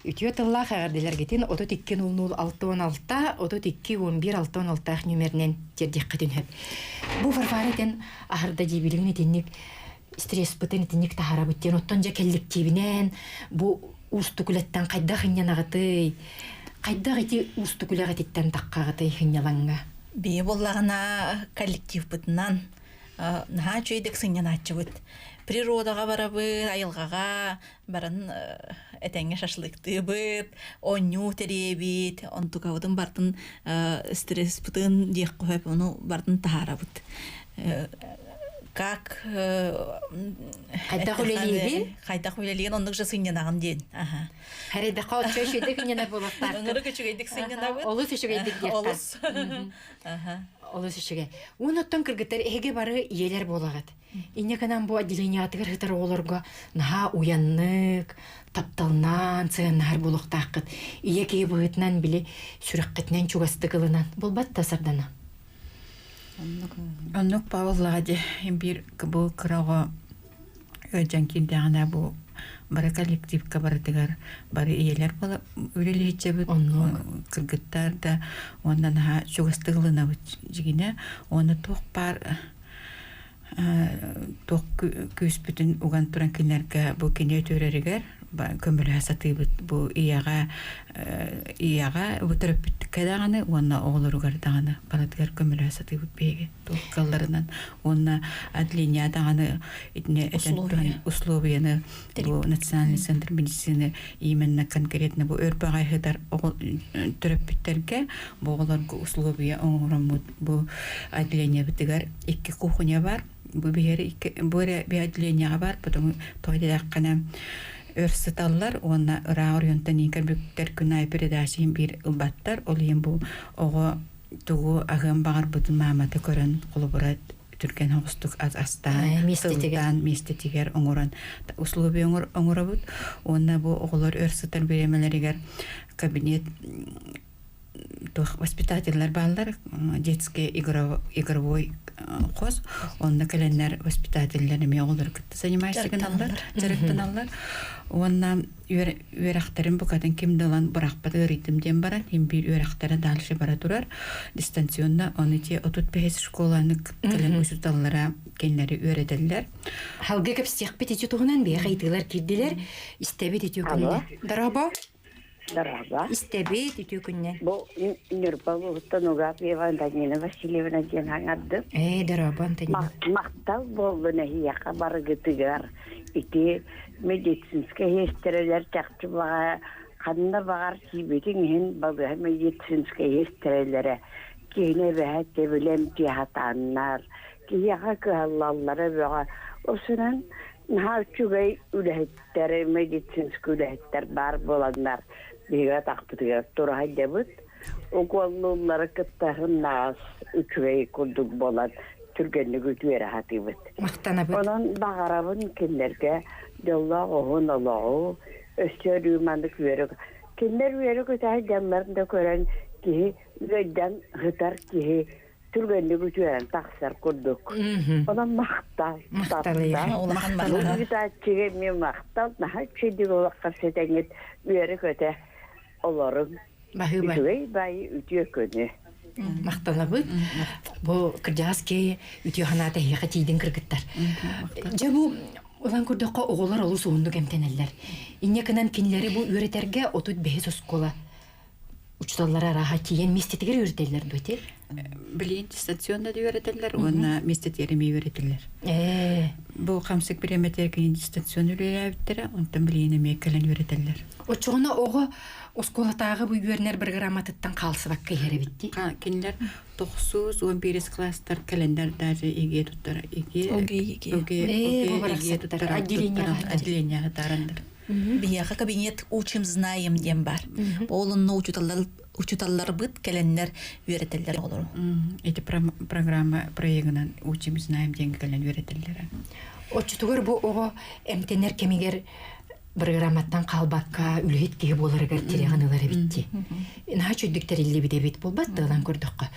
үтүө тыллаах эҕэрдэлэргитин 32 00 66 32 11 66 нүмеринэн тиэрдиэххитин сөп. Бу Варвара этэн аһарда дии билигин итинник стресспытын итинник таһаарабыт диэн оттон дьэ кэлликтиибинэн бу уустук үлэттэн хайдах ынньанаҕытый хайдах ити уустук үлэҕититтэн таххаҕытый сынньалаҥҥа Бэйэ буоллаҕына коллективпытынан наһаа үчүгэйдик сынньанааччыбыт. Природаҕа барабыт, айылҕаҕа баран этэҥҥэ шашлыктыыбыт, оонньуу тэрийэбит, онтукабытын бартын стресспытын диэххэ сөп, ону бартын таһаарабыт. Как хайдах үлэлиигин? Хайдах үлэлиигин оннук же сынньанаҕын диэн. Аха. Харайдахха оччо үчүгэйдик сынньанар буолуохтааххын. Ыҥырык үчүгэйдик сынньанабыт. Олус үчүгэйдик диэххэ. Олус. Олус үчүгэй. Уон оттон кыргыттар эһиги бары ийэлэр буолаҕыт. Инньэ гынан бу отделениятыгар сытар оҕолорго наһаа уйаннык, тапталнаан сыһыаннаһар буолуохтааххыт. Ийэ киһи быһыытынан били сүрэххитинэн чугастык ылынан булбат да Сардана. Оннук Павлаҕа дьэ биир бу кыра оҕо ыалдьан киирдэҕинэ бу. Бары коллективка барытыгар бары ийэлэр үлэлиһиччэбит кыргыттар да уонна наһаа чугастык ылынабыт дьигинэ уонна туох баар туох күүспүтүн уган туран кинилэргэ бу кини өтүөрэригэр көмөлөһө сатыыбыт бу ийэҕэ ийэҕэ бу төрөппүткэ даҕаны уонна оҕолоругар даҕаны барытыгар көмөлөһө сатыыбыт биһиги туох кыалларынан уонна отделение даҕаны итини этэн туран условияны бу национальный центр медицины именно конкретно бу өр баҕайһытар төрөппүттэргэ бу оҕолорго условия оҥороммут бу отделениебытыгар икки кухня бар бу биһиэри икки бу эрэ би отделениеҕа бар потом тоҕо диэтэххинэ өр сыталлар уонна ыраах оройуонтан иҥкэр күн аайы передача иһин биир ылбаттар ол иһин бу оҕо тугу аһыан баҕарбытын маамата көрөн холобура түргэн оҕустук астаан сылтаан миэстэтигэр оҥорон условия оҥоробут уонна бу оҕолор өр сытар бириэмэлэригэр кабинет туох воспитателлэр бааллар детский игровой хос онно кэлэннэр воспитателлэр эмиэ оҕолору кытта занимайся гыналлар дьарыктаналлар уонна үөрэхтэрин букатын ким да ылан бырахпат ыарыйдым диэн баран иһин биир үөрэхтэрэ дальше бара турар дистанционно ону те 35 школаны кэлэн учууталлара кинилэри үөрэтэллэр Халга кэпсиэхпит ити туһунан биһиэхэ ыйытыылар киирдилэр истэбит үтүө күннэ Дорообо Дорообо. Истэбит үтүө күннэ. Бу Ньурба улууһуттан Угапьева Антонина Васильевна диэн аҥардым. Ээ, дорообо, Антонина. Махтал буоллун эһиэхэ барыгытыгар. Ити медицинскэй сиэстэрэлэр чахчы баҕа ханна баҕар тиийбитиҥ иһин балыыһа медицинскэй сиэстэрэлэрэ киһини эбэһэ тэбилэм тиэхатааннар, киһиэхэ кыһаллаллара бөҕө. Осунан наһаа үчүгэй үлэһиттэр, медицинскэй үлэһиттэр баар буоланнар биһиги атахпытыгар тура сылдьабыт. Укуоллууллары кытта сымнаҕас үчүгэй курдук буолан түргэнник үтүөрэ сатыыбыт. Махтанабыт. Онон баҕарабын кинилэргэ дьоллоох уһун олоҕу, өссө өрүү маннык үөрэ кинилэр үөрэ-көтө сылдьалларын да көрөн киһи үөйдэн сытар киһи түргэнник үтүөрэн тахсар курдук. Онон махтал. Махтал Улахан махтал. Ыытааччыга эмиэ махтал. Наһаа үчүгэйдик олоххо ситэҥҥит үөрэ-көтө олоруҥ. Баһыыба. Үчүгэй баайы үтүө күнү. Махтанабыт. Бу кырдьаҕас киһи үтүө санаата эһиэхэ тиийдин кыргыттар. Дьэ бу улан көрдөххө оҕолор олус уһуннук эмтэнэллэр. Инньэ гынан кинилэри бу үөрэтэргэ 35 оскуола учууталлара арааһа тиийэн миэстэтигэр үөрэтэллэр дуо ити? Билигин дистанционно да үөрэтэллэр уонна миэстэтигэр эмиэ үөрэтэллэр. Бу хамсык бириэмэтигэр кини дистанционно үлэлээбиттэрэ, онтон билигин эмиэ кэлэн үөрэтэллэр. Оччоҕуна оҕо оскуолатааҕы бу үөрэнэр программатыттан хаалсыбакка иһэр эбит дии. Кинилэр тохсус, уон биирис класстар кэлэннэр даже ЕГЭ туттара ЕГЭ ОГЭ туттара отделение тарандар. Биһиэхэ кабинет учим знаем диэн бар. Ол онно учууталлар учууталларбыт кэлэннэр үөрэтэллэр оҕолору. Эти программа проегынан учим знаем диэн кэлэн үөрэтэллэр. Оччотугар бу оҕо эмтэнэр кэмигэр программаттан хаалбакка үлэһит киһи буоларыгар тирэҕин ылар эбит дии. Наһаа чүйдүк тэриллибит эбит буолбат тыалан көрдөххө.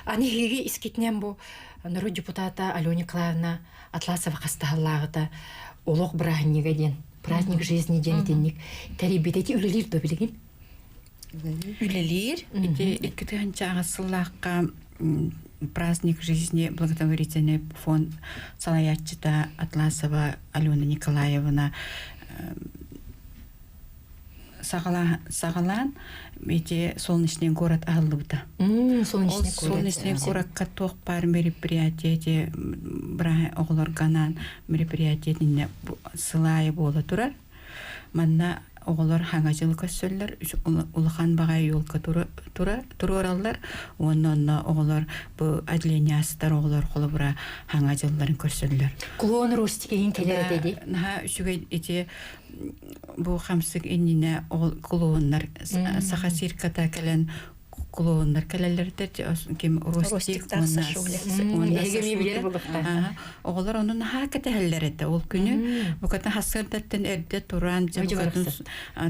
Аны эһиги искитинэн бу норуот депутата Алена Николаевна Атласова хастаһаллааҕыта олох бырааһынньыга диэн праздник жизни диэн итинник тэрийбит эти үлэлиир дуо билигин? Үлэлиир. Ити 2000 сыллаахха праздник жизни благотворительный фонд салайааччыта Атласова Алена Николаевна саҕалаан ити солнечный город аһыллыбыта. Солнечный городка туох баар мероприятие ити оҕолорго анаан мероприятие итиннэ сыл аайы буола турар. Манна оҕолор хаҥа дьыл көрсөллөр, улахан баҕайы елка туруораллар уонна онно оҕолор бу отделение сытар оҕолор холобура хаҥа дьылларын көрсөллөр. Клон Ростик иһин кэлэр этэ дии. Наһаа үчүгэй ити бу хамсык иннинэ клоуннар саха цирката кэлэн клоуннар кэлэллэрдэр ким Ростик уонна Оҕолор ону наһаа кэтэһэллэр этэ. Ол күнү букатын хассыардаттан эрдэ туран, дьэ букатын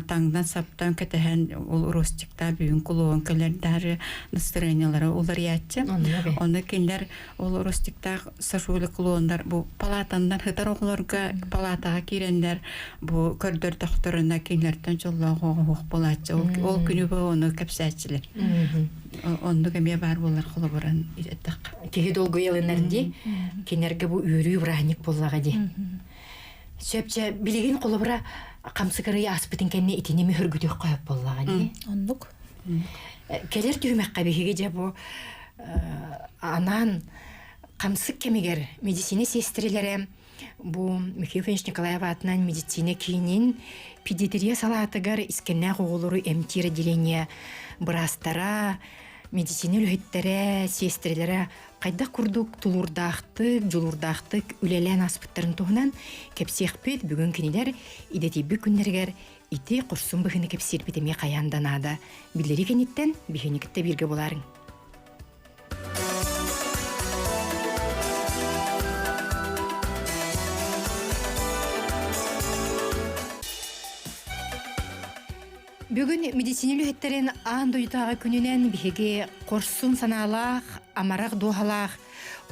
таҥнан-саптан кэтэһэн ол Ростиктаа бүгүн клоун кэлэр даары настроениелара уларыйааччы. Ону кинилэр ол Ростиктаах Сашуля клоуннар бу палатаннан сытар оҕолорго палатаҕа киирэннэр бу көрдөрдөхтөрүнэ кинилэртэн дьоллоох оҕо буолааччы. Ол күнү бу ону кэпсээччилэр. Оннук эмиэ баар буолар холобуран эттэххэ. Киһи долгуйалынар дии. Кинилэргэ бу үөрүү бырааһынньык буоллаҕа дии. Сөпчө билигин холобура хамсыкырый ааспытын кэннэ итини мүһүргүтүөх хөп буоллаҕа дии. Оннук. Кэлэр түһүмэххэ биһиги дьэ бу анаан хамсык кэмигэр медицина сиэстэрэлэрэ Бу Михаил Ильич Николаев аатынан медицина киинин педиатрия салаатыгар искэннээх оҕолору эмтиир отделение быраастара, медицина үлэһиттэрэ, сиэстэрэлэрэ хайдах курдук тулуурдаахтык, дьулуурдаахтык үлэлээн ааспыттарын туһунан кэпсиэхпит. Бүгүн кинилэр идэтийбит күннэригэр ити хорсун быһыыны кэпсиирбит эмиэ хайаан да наада. Биллэрии кэнниттэн биһигини кытта бииргэ булаарыҥ. Бүгүн медицина үлэһиттэрин аан дойдутааҕы күнүнэн биһиги хорсун санаалаах, амарах дууһалаах,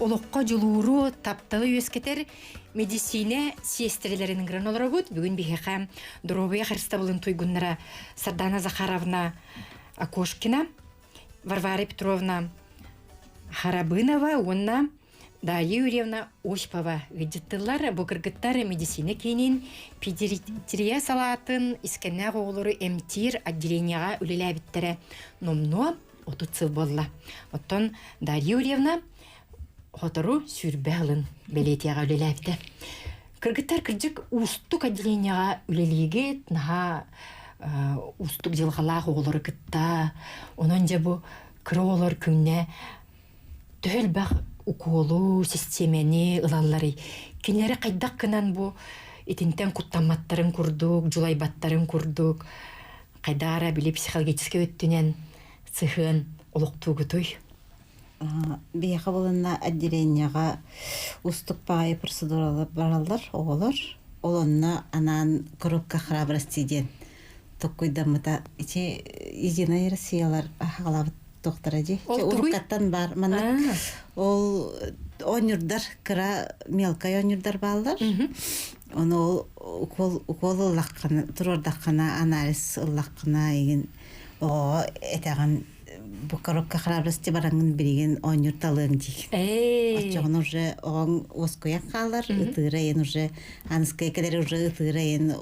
олоххо дьулууру, тапталы үөскэтэр медицина сиэстэрэлэрин ыҥыран олоробут. Бүгүн биһиэхэ доруобуйа харыстабылын туйгуннара Сардана Захаровна Окошкина, Варвара Петровна Харабынова уонна Дарья Юрьевна Осипова ыалдьыттыллар. Бу кыргыттар медицина киинин педиатрия салаатын искэннээх оҕолору эмтиир отделениеҕа үлэлээбиттэрэ номнуо 30 сыл буолла. Оттон Дарья Юрьевна сотору сүүрбэ сылын бэлиэтиэҕэ үлэлээбитэ. Кыргыттар кырдьык уустук отделениеҕа үлэлиигит, наһаа уустук дьылҕалаах оҕолору кытта. Онон дьэ бу кыра оҕолор күҥҥэ төһө элбэх укуолу, систиэмэни ылалларый? Кинилэри хайдах гынан бу итинтэн куттамматтарын курдук, дьулайбаттарын курдук, хайдах эрэ били психологическай өттүнэн сыһыан олохтуугутуй? Биһиэхэ булунна отделениеҕа устук баҕайы процедуралар бараллар оҕолор. Ол онно анаан коробка храбрости диэн токкуйдаммыта. Ити Единая Россиялар аҕалабыт туохтара дии. Уруккаттан баар маннык ол оонньуурдар кыра мелкай оонньуурдар бааллар. Ону ол укол укол ыллаххына туруордаххына анализ ыллаххына игин оҕоҕо этэҕин бу коробка храбрости бараҥҥын билигин оонньуур талыаҥ диигин. Оччоҕуна уже оҕоҥ уоскуйан хаалар, ытыыр уже аныскай кэлэр уже ытыыр айын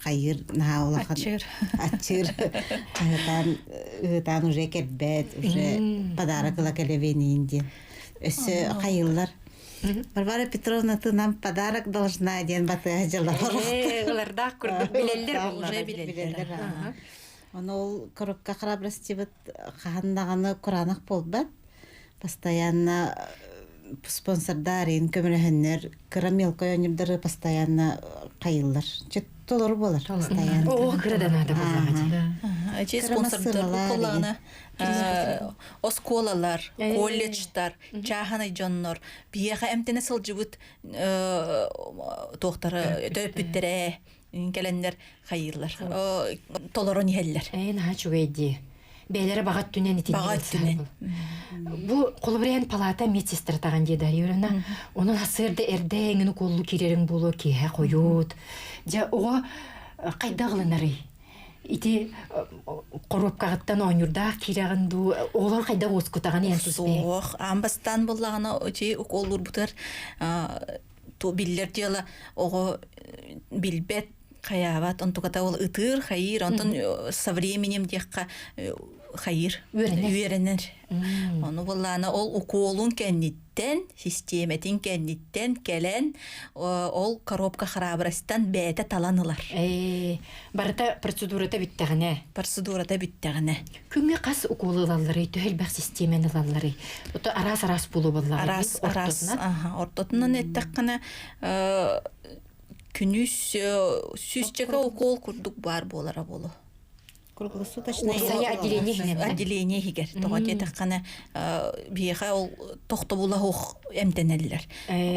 хайыыр наһаа улахан Аччыыр. аччыыр хаһытаан ыһытаан уже кэлбэт уже подарок ыла кэлэбиэниин диэн өссө хайыыллар Варвара Петровна ты нам подарок должна диэн батыһа дьыллар Ылардаах курдук билэллэр Уже билэллэр. Ону ол коробка храбростибыт хаһан даҕаны кураанах буолбат. Постоянно спонсордар иин көмөлөһөннөр кыра мелкой оонньуурдары постоянно хайыллар. Толору буолар постоянно. Оо, кыра да наада буоллаҕа дии. Эчи спонсордар буоллаҕына оскуолалар, колледжтар, чааһынай дьоннор биһиэхэ эмтэнэ сылдьыбыт туохтара төрөппүттэрэ кэлэннэр хайыыллар толорон иһэллэр ээ наһаа үчүгэй дии бэйэлэрэ баҕа өттүнэн итинник баҕа өттүнэн бу холобура эн палата медсестра таҕан дии Дарья Юрьевна онон сарсыарда эрдэ эҥин укуоллу киирэриҥ буолуо киэһэ хойут дьэ оҕо хайдах ылынарый ити хоруопкаҕыттан оонньуурдаах киирэҕин дуу оҕолор хайдах уоскутаҕын эн тус суох аан бастаан буоллаҕына ити укуоллуурбутугар биллэр дьыала оҕо билбэт хайаабат онтуката ол ытыыр хайыыр онтон со временем диэххэ хайыыр үөрэнэр ону буоллаана ол укуолун кэнниттэн систиэмэтин кэнниттэн кэлэн ол коробка храбростан бэйэтэ талан ылар барыта процедурата бүттэҕинэ процедурата бүттэҕинэ Күҥҥэ хас укуолу ылалларый, төһө элбэх систиэмэни ылалларый? Ото араас-араас буолуо буоллаҕа Араас, араас. Ортотунан эттэххинэ, күнүс сүүсчэкэ укуол курдук баар буолара буолуо. Круглосуточное Уопсайа отделение иһинэн да? Отделение иһигэр. Тоҕо диэтэххинэ, биһиэхэ ол тохтобула суох эмтэнэллэр.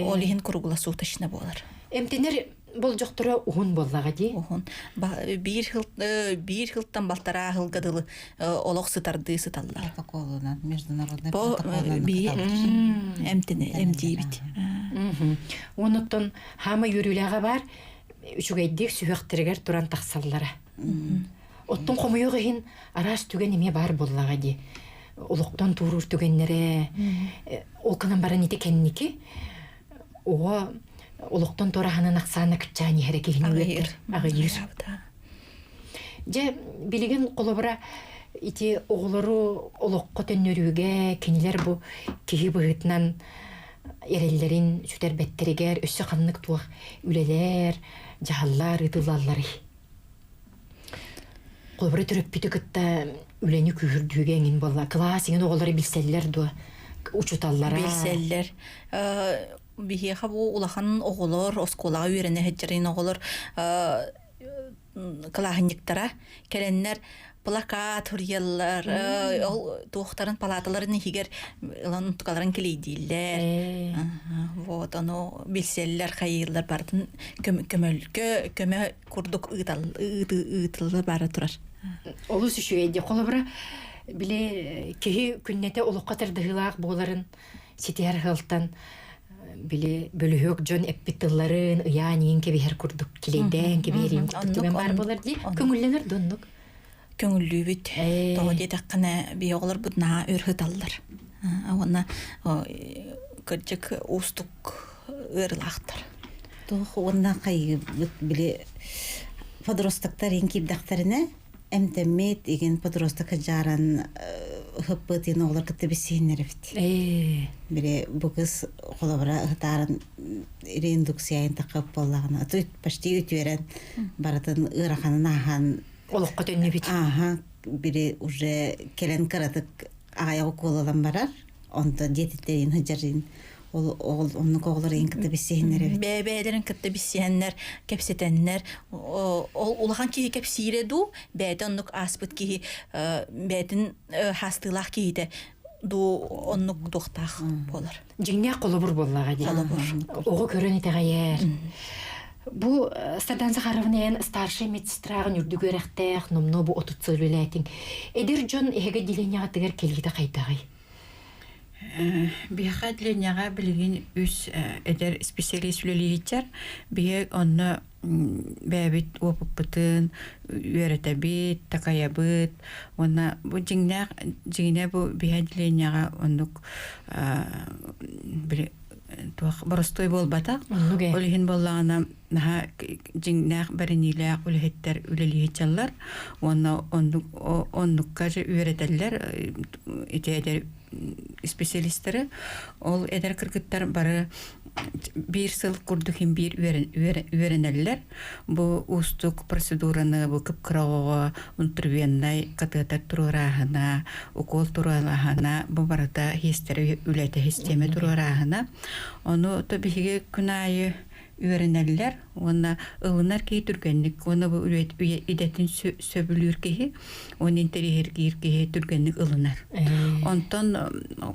Ол иһин круглосуточно буолар. Эмтэнэр болдьохторо уһун буоллаҕа дии. Уһун. Биир хыл биир хылтан балтараа хылга дылы олох сытардыы сыталлар. Протоколунан, международный По протоколунан би эмтене эмтиибит. Онуттан хаама үөрүүлээҕэ бар үчүгэйдик сүһүөхтэригэр туран тахсаллара. Оттон хомойуох иһин араас түгэн эмиэ баар буоллаҕа дии. Олохтон туоруур түгэннэрэ, ол гынан баран ити кэнники оҕо олохтон туораһанын ахсаана кыччаан иһэрэ киһини үөттэр аҕыйыыр. Дьэ, билигин холобура ити оҕолору олоххо төннөрүүгэ кинилэр бу киһи быһыытынан эрэллэрин сүтэрбэттэригэр өссө ханнык туох үлэлэр, дьаһаллар ыытыллалларый? Холобура төрөппүтү кытта үлэни күүһүрдүүгэ эҥин буолла. Кылаас иҥин оҕолоро билсэллэр дуо? Учууталлара? Билсэллэр. Биһиэхэ бу улахан оҕолор, оскуолаҕа үөрэнэ сылдьар оҕолор кылааһынньыктара кэлэннэр плакат суруйаллар, ол туохтарын палаталарын иһигэр ылан тукаларын килийдииллэр. Вот ону билсэллэр, хайыыллар барытын көмөлгө көмө курдук ыытал ыытылла бара турар. Олус үчүгэй дии. Холобура, били киһи күннэтэ олоххо тардыһыылаах буоларын ситиһэр ыалтан били бөлүһүөк дьон эппит тылларын ыйаан иин кэбиһэр курдук килэйдээн кэбиһэриин курдук түгэн баар буолар дии. Көҥүллэнэр да оннук. Көҥүллүүбүт. Тоҕо диэтэххинэ, биһи оҕолорбут наһаа өр сыталлар. Уонна кырдьык уустук ыарыылаахтар. Туох уонна хайыыбыт били подростоктар иин киирдэхтэринэ эмтэммит игин подросток дьааран ыһыппыт иин оҕолор кытта билсиһиннэр эбит. Били бу кыз холобура ыһытааран реиндукцияйын таххып буоллаҕына почти үтүөрэн барытын ыараханын ааһан олоххо төннүбүт. Ааха били уже кэлэн кыратык аҕайах укуолалан барар онтон диэтиттерин сылдьарын ол оҕол оннук оҕолор иһин кытта билсиһиннэр эбит. Бэйэ-бэйэлэрин кытта билсиһэннэр, кэпсэтэннэр, ол улахан киһи кэпсиирэ дуу, бэйэтэ оннук ааспыт киһи бэйэтин хаастыылаах киһитэ дуу оннук туохтаах буолар. Дьиҥнээх холобур буоллаҕа дии. Холобур. Оҕо көрөн итэҕэйэр. Бу Сардан Захаровна эн старшай медсестраҕын үрдүк үөрэхтээх, номнуо бу 30 сыл үлэлээтиҥ. Эдэр дьон эһиги отделениеҕытыгар кэлиитэ хайдаҕый? Биһиэхэ отделениеҕа билигин үс эдэр специалист үлэлииһиччэр. Биһи онно бэйэбит уопуппутун үөрэтэбит, такайабыт уонна бу дьиҥнээх дьиҥинэ бу биһи отделениеҕа оннук били туох боростуой буолбатах. Ол иһин буоллаҕына наһаа дьиҥнээх бэриниилээх үлэһиттэр үлэлииһиччэллэр уонна оннук оннукка же үөрэтэллэр ити эдэр специалистары ол эдэр кыргыттар бары биир сыл курдук иһин биир үөрэнэллэр бу уустук процедураны бу кып-кыра оҕоҕо внутривеннай катетер туруорааһына укол туруорааһына бу барыта хиэстэрэ үлэтэ систиэмэ туруорааһына ону то биһиги күн аайы үөрэнэллэр уонна ылынар киһи түргэнник уонна бу идэтин сөбүлүүр киһи уонна интэриэһиргиир киһи түргэнник ылынар. Онтон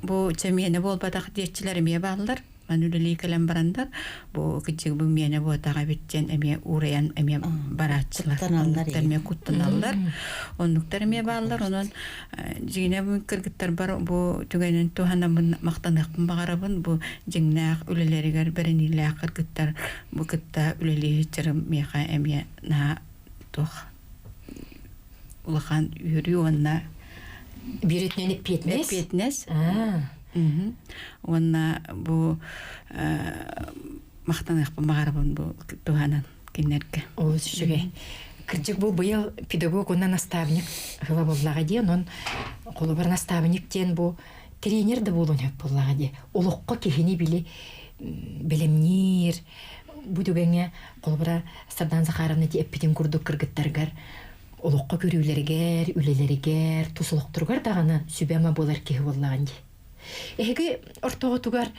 бу чэмиэнэ буолбатах диэччилэр эмиэ бааллар. Маны үлэлии кэлэн барандар бу кыдьык бу миэнэ буотаҕа эбит диэн эмиэ уурайан эмиэ барааччылар. Оннуктар эмиэ куттаналлар. Оннуктар эмиэ бааллар. Онон Дьиҥинэ бу кыргыттарбар бу түгэнин туһанабын махтаныахпын баҕарабын. Бу дьиҥнээх үлэлэригэр бэриниилээх кыргыттар бу кытта үлэлии сылдьарым миэхэ эмиэ наһаа туох улахан үөрүү уонна Биир өттүнэн эппиэтинэс. Эппиэтинэс. Уонна бу махтаныахпын баҕарабын бу туһанан. кинилэргэ. Олус үчүгэй. Кырдьык бу быйыл педагог уонна наставник ыла буоллаҕа дии. Онон холобур наставник диэн бу тренер да буолуон сөп буоллаҕа дии. Олоххо киһини били бэлэмниир бу түгэҥҥэ холобура Сардан Захаровна ити эппитин курдук кыргыттаргар олоххо көрүүлэригэр, үлэлэригэр, тус олохторугар даҕаны сүбэ-ама буолар киһи буоллаҕын дии. Эһиги ортоҕутугар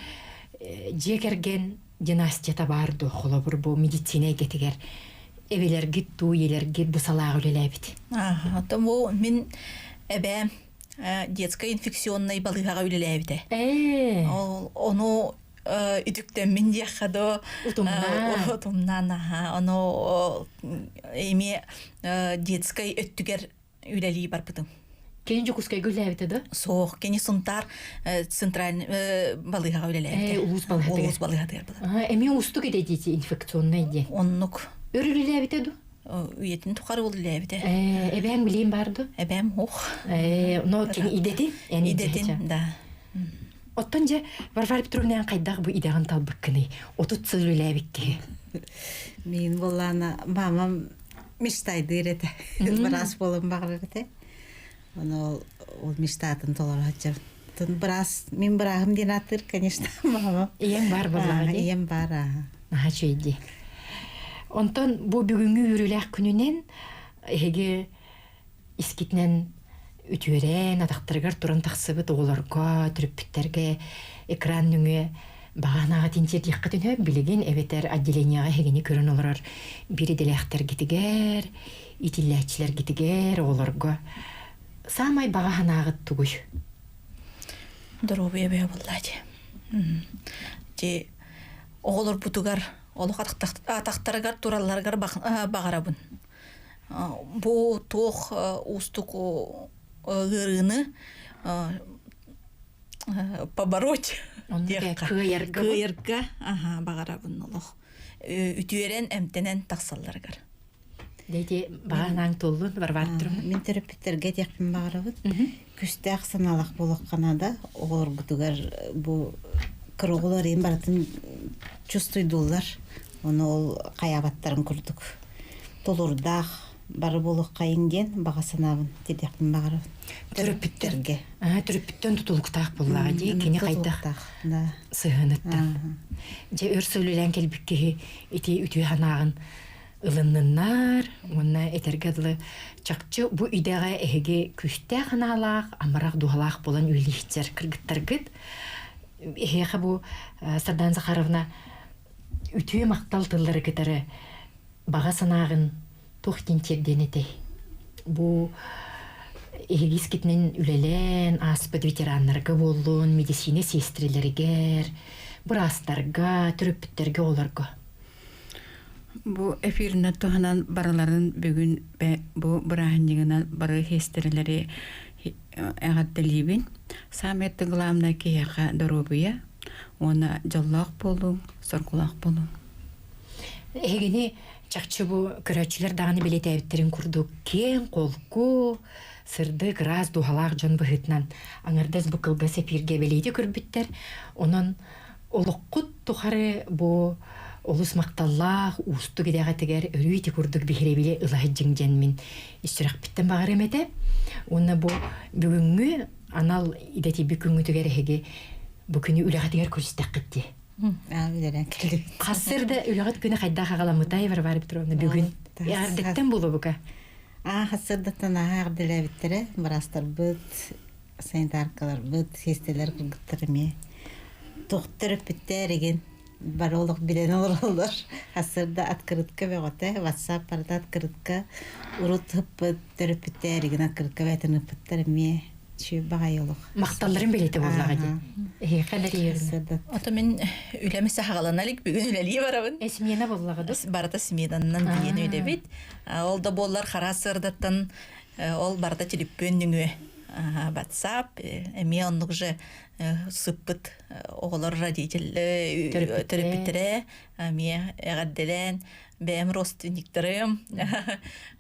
дьиэ кэргэн династията баар дуо? Холобур, бу медицина эйгэтигэр. эбэлэргит туу ийэлэргит бу салааҕа үлэлээбит? Оттон бу мин эбээм детскай инфекционнай балыыһаҕа үлэлээбитэ. Ол ону үтүктэммин диэххэ доо утумнаан аха ону эмиэ детскай өттүгэр үлэлии барбытым. Кини Дьокуускайга үлэлээбитэ да? Суох, кини Сунтаар центральный балыыһаҕа үлэлээбитэ. Улуус балыыһатыгар. Улуус балыыһатыгар была. Эмиэ уустук этэ дии инфекционнай диэн. Оннук. Өр үлэлээбитэ ду? Үйэтин тухары ол үлэлээбитэ. Эбээм билиэн бар ду? Эбээм ух. Но кини идэтин? Идэтин, да. Оттон дьэ, Варвара Петровна хайдах бу идэҕин талбыккыный? 30 сыл үлэлээбит киһи. Мин буоллаана мамам мечтайдыыр этэ. Быраас буолан баҕарар этэ. Ону ол мечтатын толоро сылдьабын. Быраас, мин бырааһым диэн ааттыыр, конечно, мамам. Ийэм бар буоллаҕа дии. Ийэм бар, аа. Наһаа үчүгэй дии. Онтон бу бүгүҥҥү үөрүүлээх күнүнэн эһиги искитинэн үтүөрэн атахтарыгар туран тахсыбыт оҕолорго, төрөппүттэргэ экран нөҥүө баҕанаҕа тинчиэтиэххитин сөп билигин эбэтэр отделениеҕа эһигини көрөн олорор биир идэлээхтэргитигэр, иитиллээччилэргитигэр, оҕолорго саамай баҕа санааҕыт тугуй? Доруобуйа бэйэ буоллаа дии. Дии оҕолорбутугар олох атахтарыгар туралларыгар баҕарабын. Бу туох уустук ыарыыны побороть кыайарга кыайарга аха баҕарабын олох үтүөрэн эмтэнэн тахсалларыгар Дети баҕанаан туллун барбааттырым. Мин төрөппүттэргэ этиэхпин баҕарабыт. Күстээх санаалах буолуохха да оҕолоргутугар бу кыра оҕолор иһин барытын чувствуйдууллар. Ону ол хайаабаттарын курдук тулуурдаах бары буолуоххайыҥ диэн баҕа санаабын тириэхпин баҕарабын. Төрөппүттэргэ. Төрөппүттэн тутулуктаах буоллаҕа дии. Кини хайдах сыһыаныттан. Дьэ өр сыл үлэлээн кэлбит киһи ити үтүө санааҕын ылынныннар уонна этэргэ дылы чахчы бу идэҕэ эһиги күүстээх анаалаах, амарах дууһалаах буолан үлэлиһиччэр кыргыттаргыт. Эһиэхэ бу Сардаана Захаровна үтүө махтал тыллары кытары баҕа санааҕын туох диэн тиэрдиэн этэй? Бу эһиги искитинэн үлэлээн ааспыт ветераннарга буоллун, медицина сиэстэрэлэригэр, быраастарга, төрөппүттэргэ, оҕолорго. Бу эфиринэн туһанан барыларын бүгүн бу бырааһынньыгынан бары сиэстэрэлэри эҕэрдэлиибин. Саамай главное киһиэхэ доруобуйа уонна дьоллоох буолуҥ, соргулаах буолуҥ. Эһигини чахчы бу көрөөччүлэр даҕаны бэлиэтээбиттэрин курдук киэҥ, холку, сырдык, ыраас дууһалаах дьон быһыытынан аҥардас бу кылгас эпииргэ бэлиэтии көрбүттэр. Онон олоххут тухары бу олус махталлаах, уустук идэҕитигэр өрүү ити курдук биһирэбили ыла сылдьыҥ диэн мин ис сүрэхпиттэн баҕарыам этэ. Уонна бу бүгүҥҥү анал идэтийбит күҥҥүтүгэр эһиги бу күнү үлэҕитигэр көрүстэххит дии. Үлэлээн кэллим. Хассыр да үлэҕит күнэ хайдах аҕаламмытай, Варвара Петровна, бүгүн? Эҕэрдэттэн буолуо бука? Аа, хассырдаттан аһаа эҕэрдэлээбиттэрэ, быраастарбыт, санитаркаларбыт, сиэстэлэр кыргыттар эмиэ. Туохтар өппүттэр игин бары олох билэн олороллор. Хассырда открытка бөҕөтө, WhatsApp барыта открытка. Урут ыппыт төрөппүттэр игин открытка бэйтэн ыппыттар эмиэ. Үчүгэй баҕайы олох. Махталларын бэлиэтэ буоллаҕа дии. Эһиэхэ бэрийэрин. Ото мин үлэм саҕалана илик бүгүн үлэлии барабын. Э, смена буоллаҕа да? Барыта сменаннан диэн үлэбит. Ол да буоллар хараас сырдаттан ол барыта телеппүөн нөҥүө WhatsApp эмиэ оннук же сыппыт оҕолор родитель төрөппүттэрэ эмиэ эҕэрдэлээн бэйэм родственниктарым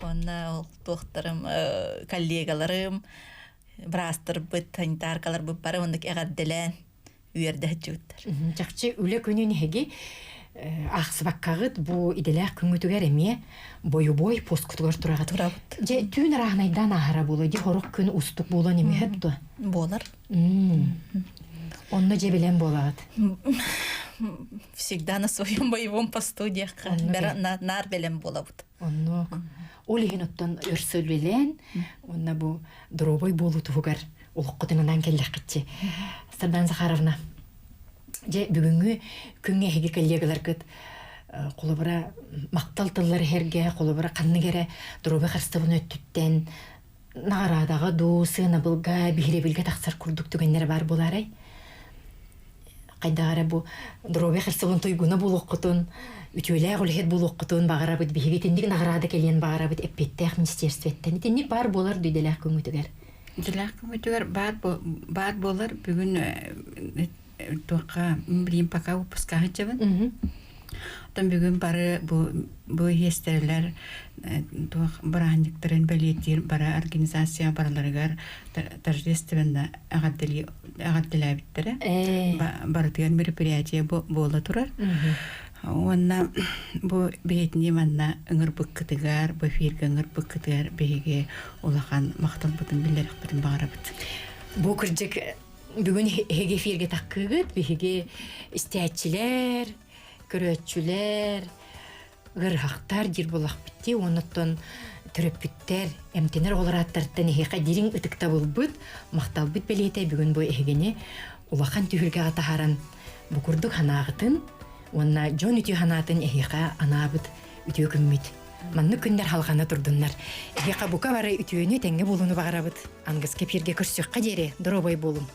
уонна ол туохтарым коллегаларым быраастарбыт санитаркаларбыт бары оннук эҕэрдэлээн үөрдэһиччибиттэр. Чахчы үлэ күнүн эһиги аахсыбаккаҕыт бу идэлээх күҥҥүтүгэр эмиэ бойобуой посткутугар тураҕыт. Турабыт. Дьэ түүн арааһынайдаан ааһара буолуо дии хорох күн устук буолан имиһэт дуо? Буолар. Онно дьэ билэн буолаҕыт. Всегда на своем боевом посту диэххэ наар бэлэм буолабыт. Оннук. Ол иһин оттон өр сыл үлэлээн, уонна бу доруобай буолуу туһугар олоххутунан кэллэххитчи. Сардан Захаровна, дьэ бүгүҥҥү күҥҥэ эһиги коллегаларгыт. Холобура махтал тыллар иһэргэ, холобура ханнык эрэ доруобуйа харыстабын өттүттэн наҕараадаҕа дуу, сыанабылга, биһирэбилгэ тахсар курдук түгэннэр баар буолаарай? Хайдах эрэ бу доруобуйа харыстабылын туйгуна буолуоххутун, үтүөлээх үлэһит буолуоххутун баҕарабыт, биһиги итинник наҕараада кэлиэн баҕарабыт эппиэттээх министерствоттан. Итинник баар буолар дуу идэлээх көҥүтүгэр? Идэлээх көҥүтүгэр баар, баар буолар бүгүн туохха билим пока выпуска сылдьабын. Оттон бүгүн бары бу бу иһиэстэрэлэр туох бырааһынньыктарын бэлиэтиир бары организация барыларыгар торжественно эҕэрдэлээбиттэрэ. Барытыгар мероприятие буола турар. Уонна бу биһитини манна ыҥырбыккытыгар, бу эфиргэ ыҥырбыккытыгар биһиги улахан махталбытын биллэриэхпитин баҕарабыт. Бу кырдьык Бүгүн эһиги эфиргэ таккыгыт, биһиги истээччилэр, көрөөччүлэр, ыарыһахтар диир буоллахпыт дии, оннуттан төрөппүттэр, эмтэнэр оҕолор ааттарыттан эһиэхэ дириҥ ытыктабылбыт, махталбыт бэлиэтэ бүгүн бу эһигини улахан түһүлгэҕэ таһааран бу курдук санааҕытын уонна дьон үтүө санаатын эһиэхэ анаабыт үтүө күммүт. Маннык күннэр халҕана турдуннар. Эһиэхэ бука бары үтүөнү тэҥҥэ буолууну баҕарабыт. Ангыска эфиргэ көрсүөххэ диэри доруобай буолуҥ.